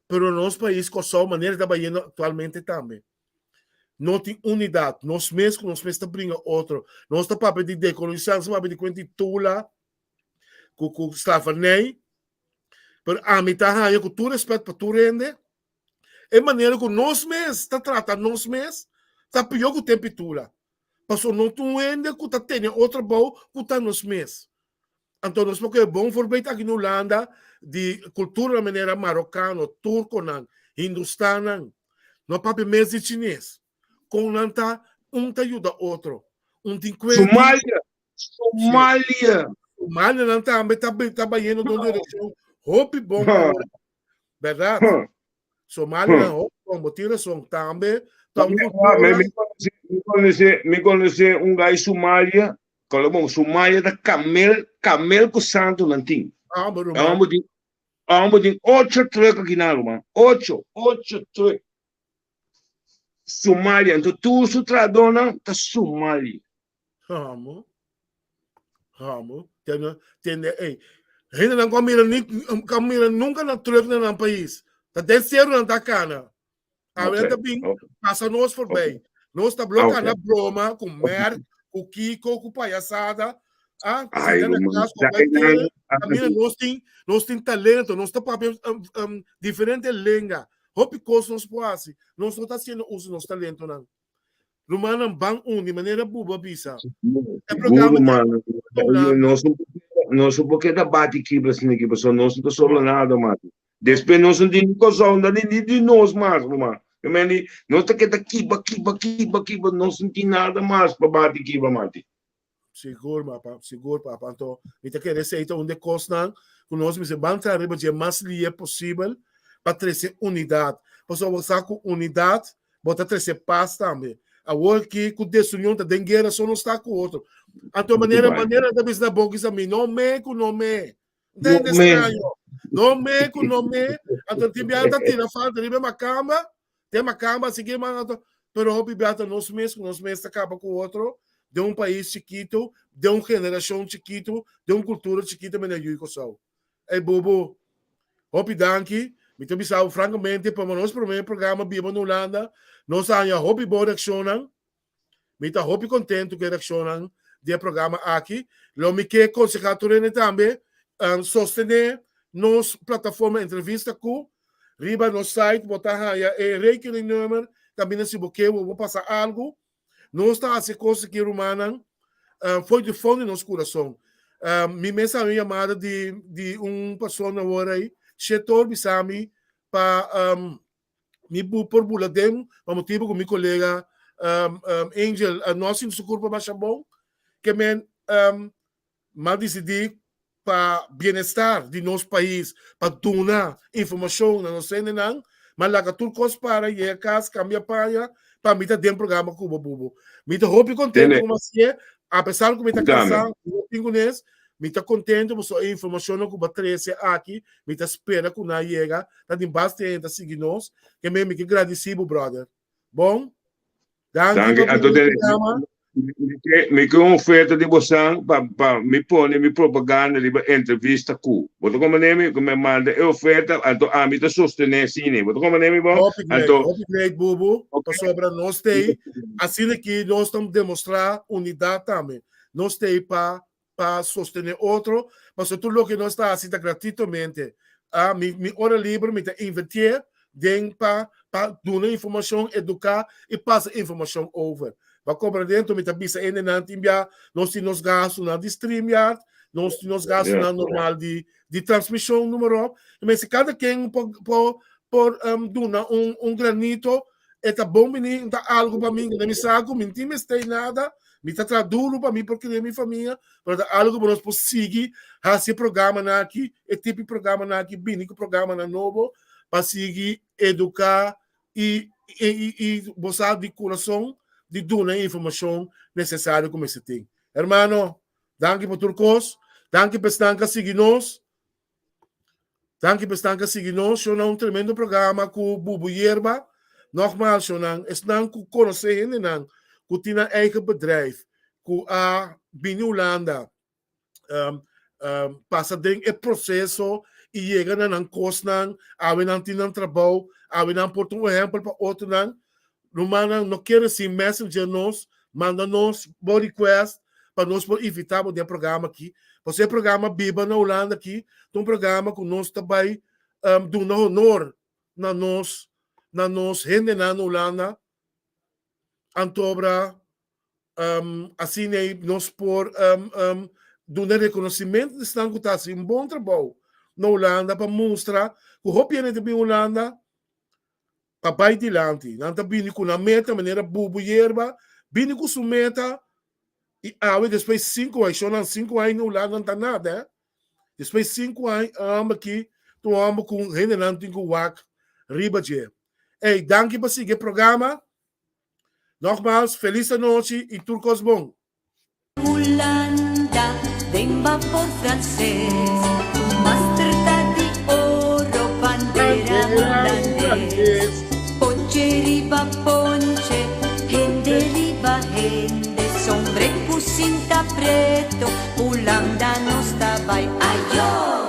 pero na nos pais Kòrsou manera ta bayendo aktualmente tambe. No tin unidat. Nos mes ku nos mes ta bringa otro. Nos ta papia di dekolonisacion, nos ta papia di kuenta di tula ku ku slavernij. Pero ami ta haña ku tur respet pa tur hende, e manera ku nos mes ta trata nos mes ta pió ku tempu tula. Pasobra no tin un hende ku ta tene otro bou ku ta nos mes. Anto nos por kohe bon voorbeeld aki na Hulanda di kultura manera marokano, turkonan, hindustannan. No papia mes di chines. Kon nan ta un ta yuda otro. Un tin kuenti. Somalia! Somalia! Somalia nan tambe ta ta bayendo den un direkshon hopi bon awor. Bèrdat? Somalia nan hopi bon, bo tin rason. Tambe ta un kultura. Mi konosé, mi konosé un gai Somalia Kolo bon, su maya ta kamel, kamel ku santu nan tin. Ah, bo ruman. Amo tin, amo tin ocho truck aki nan, ruman. Ocho, ocho truck. Somalia, anto tur su trahadónan ta Somalia. Amo. Amo. Tene, tene, ey. Hendenan ku a mira ni, ku a mira nunka na truck na nan pais. Ta den seru nan ta kana. Awe ta bin pasa nos voorbij. Nos ta bloka na broma ku merk, ku kiko, ku payasada. Ah, Ai, sinta na ruman. klas, Ja, ku e nan- Mira, nos tin, nos tin talento, nos ta papia um, um, diferente lenga. Hopi kos nos por hasi. Nos no ta haciendo uso nos talentonan. Rumannan ban uni, manera Bubu a bisa. E programa Mano, nos nos no por keda bati kibra asina aki, pasobra nos no ta sobra nada, mano. Despues nos no tin ni kòrsou, no tin ni di nos mas, ruman. Yo men di, nos ta keda kiba, kiba, kiba, kiba, nos no tin nada mas pa bati kiba, mati. Sigur, mapa, sigur, papa. Anto, mi ta kere esei ta un de kosnan ku nos mester ban traha riba dje mas lihe posibel pa trese unidat. Pasobra bo sa ku unidat bo ta trese pas tambe. Awor ki ku desunion ta den guera so nos ta ku otro. Anto manera manera ta bisa na boki sa mi no me ku no me. Ntende extraño. No me ku no me. Anto tin bia ta tira falta riba makamba. Te makamba así man anto pero hopi bia ta nos mes ku nos mes ta kaba ku otro den un pais chikitu, den un generashon chikitu, den un kultura chikitu mene yu Kòrsou. Ey Bubu, hopi danki. Mi ta bisa bo frankamente pa nos promé programa Biba na Hulanda nos a haña hopi bon reakshonnan. Mi ta hopi kontentu ku e reakshonnan di e programa aki. Lo mi ke konsehá tur hende tambe sostené nos plataforma Entrevista Ku. Riba nos site bo ta haña e rekeningnummer kaminda si bo ke bo por pasa algu. Nos ta hasi kos aki rumannan for di fondo di nos kurason. Mi mes a haña un yamada di di un persona awor ei, Shetor bisa mi pa mi por bula den pa motibu ku mi kolega Angel no a sinti su kurpa masha bon. Ke men. M'a disidí pa bienestar di nos pais, pa duna informashon na nos hendenan, m'a laga tur kos para, yega kas, kambia paña, pa mi ta den programa ku bo Bubu. Mi ta hopi kontento ku mi a hasié, apesar ku mi ta kansá, mi no tin kunes, mi ta kontento pasobra e informashonnan ku bo a trese aki, mi ta spera ku nan a yega, ta tin basta hende ta sigui nos, ke mi ke gradisí bo brother. Bon? Danki Danki. pa Anto bini Dennis, programa. mi ke un oferta di bosan pa pa mi pone mi propaganda riba entrevista ku. Bo ta komprende mi? Ku mi manda e oferta, anto ami ta sostene sine. Bo ta komprende mi bon? Hopi great, Anto, hopi great Bubu, ok. pasobra nos tei, asina ki nos ta demostra unidat tambe. Nos tei pa pa sostené otro, pasobra tur loke nos ta hasi ta gratuitamente. Ah, mi, mi ora liber mi ta invertié den pa, pa duna informashon, eduká i pasa informashon over. Pa komprendé, anto mi ta bisa hendenan tin bia nos tin nos gastunan di StreamYard, nos tin nos gastunan normal di, di transmishon, número. I mester kada ken por, por, por um, duna un, un granito E ta bon bini, ta algo pa mi, mi sa ku mi tin mester nada, mi ta traha duro pa mi por kria mi famia, pero ta algo ku nos por sigui hasi e programanan aki, e tipo di programanan aki, bini ku programanan nobo pa sigui eduká i i i bo sa di kurason di duna e informashon nesesario ku mester tin. Hermano, danki pa tur kos, danki pa esnan ku a sigui nos. Danki pa esnan ku a sigui nos. Shownan un tremendo programa ku Bubu Yerba. Nogmaals shownan, esnan ku konosé hendenan ku tin nan eigen bedrijf, ku a bini Hulanda, um, um, pasa den e proseso i yega na nan kosnan, awe nan tin nan trabou, awe nan por ta un ehèmpel pa otronan. Rumannan no kere sin messenger nos, manda nos bo request pa nos por invita bo den e programa aki. Pasobra e programa Biba na Hulanda aki ta un programa ku nos ta bai duna honor na nos na nos hendenan na Hulanda. Antobra asina ei nos por duna reconocimento di esnan ku ta hasi un bon trabou na Hulanda pa mustra ku hopi hende ta bin Hulanda pa bai dilanti. Nan ta bini ku nan meta manera Bubu Yerba bini ku su meta i awe despues sinku aña, shon nan sinku aña na Hulanda nan ta nada eh. Despues sinku aña e hòmber aki ta un hòmber ku hendenan tin ku wak riba dje. Ey, danki pa sigui e programa. Nogmaals, felis anochi i tur kos bon. Hulanda den bapor franses Un master ta di oro bandera hulandes Ponche riba ponche, hende riba hende Sombre ku sinta preto, Hulanda nos ta bai ayo!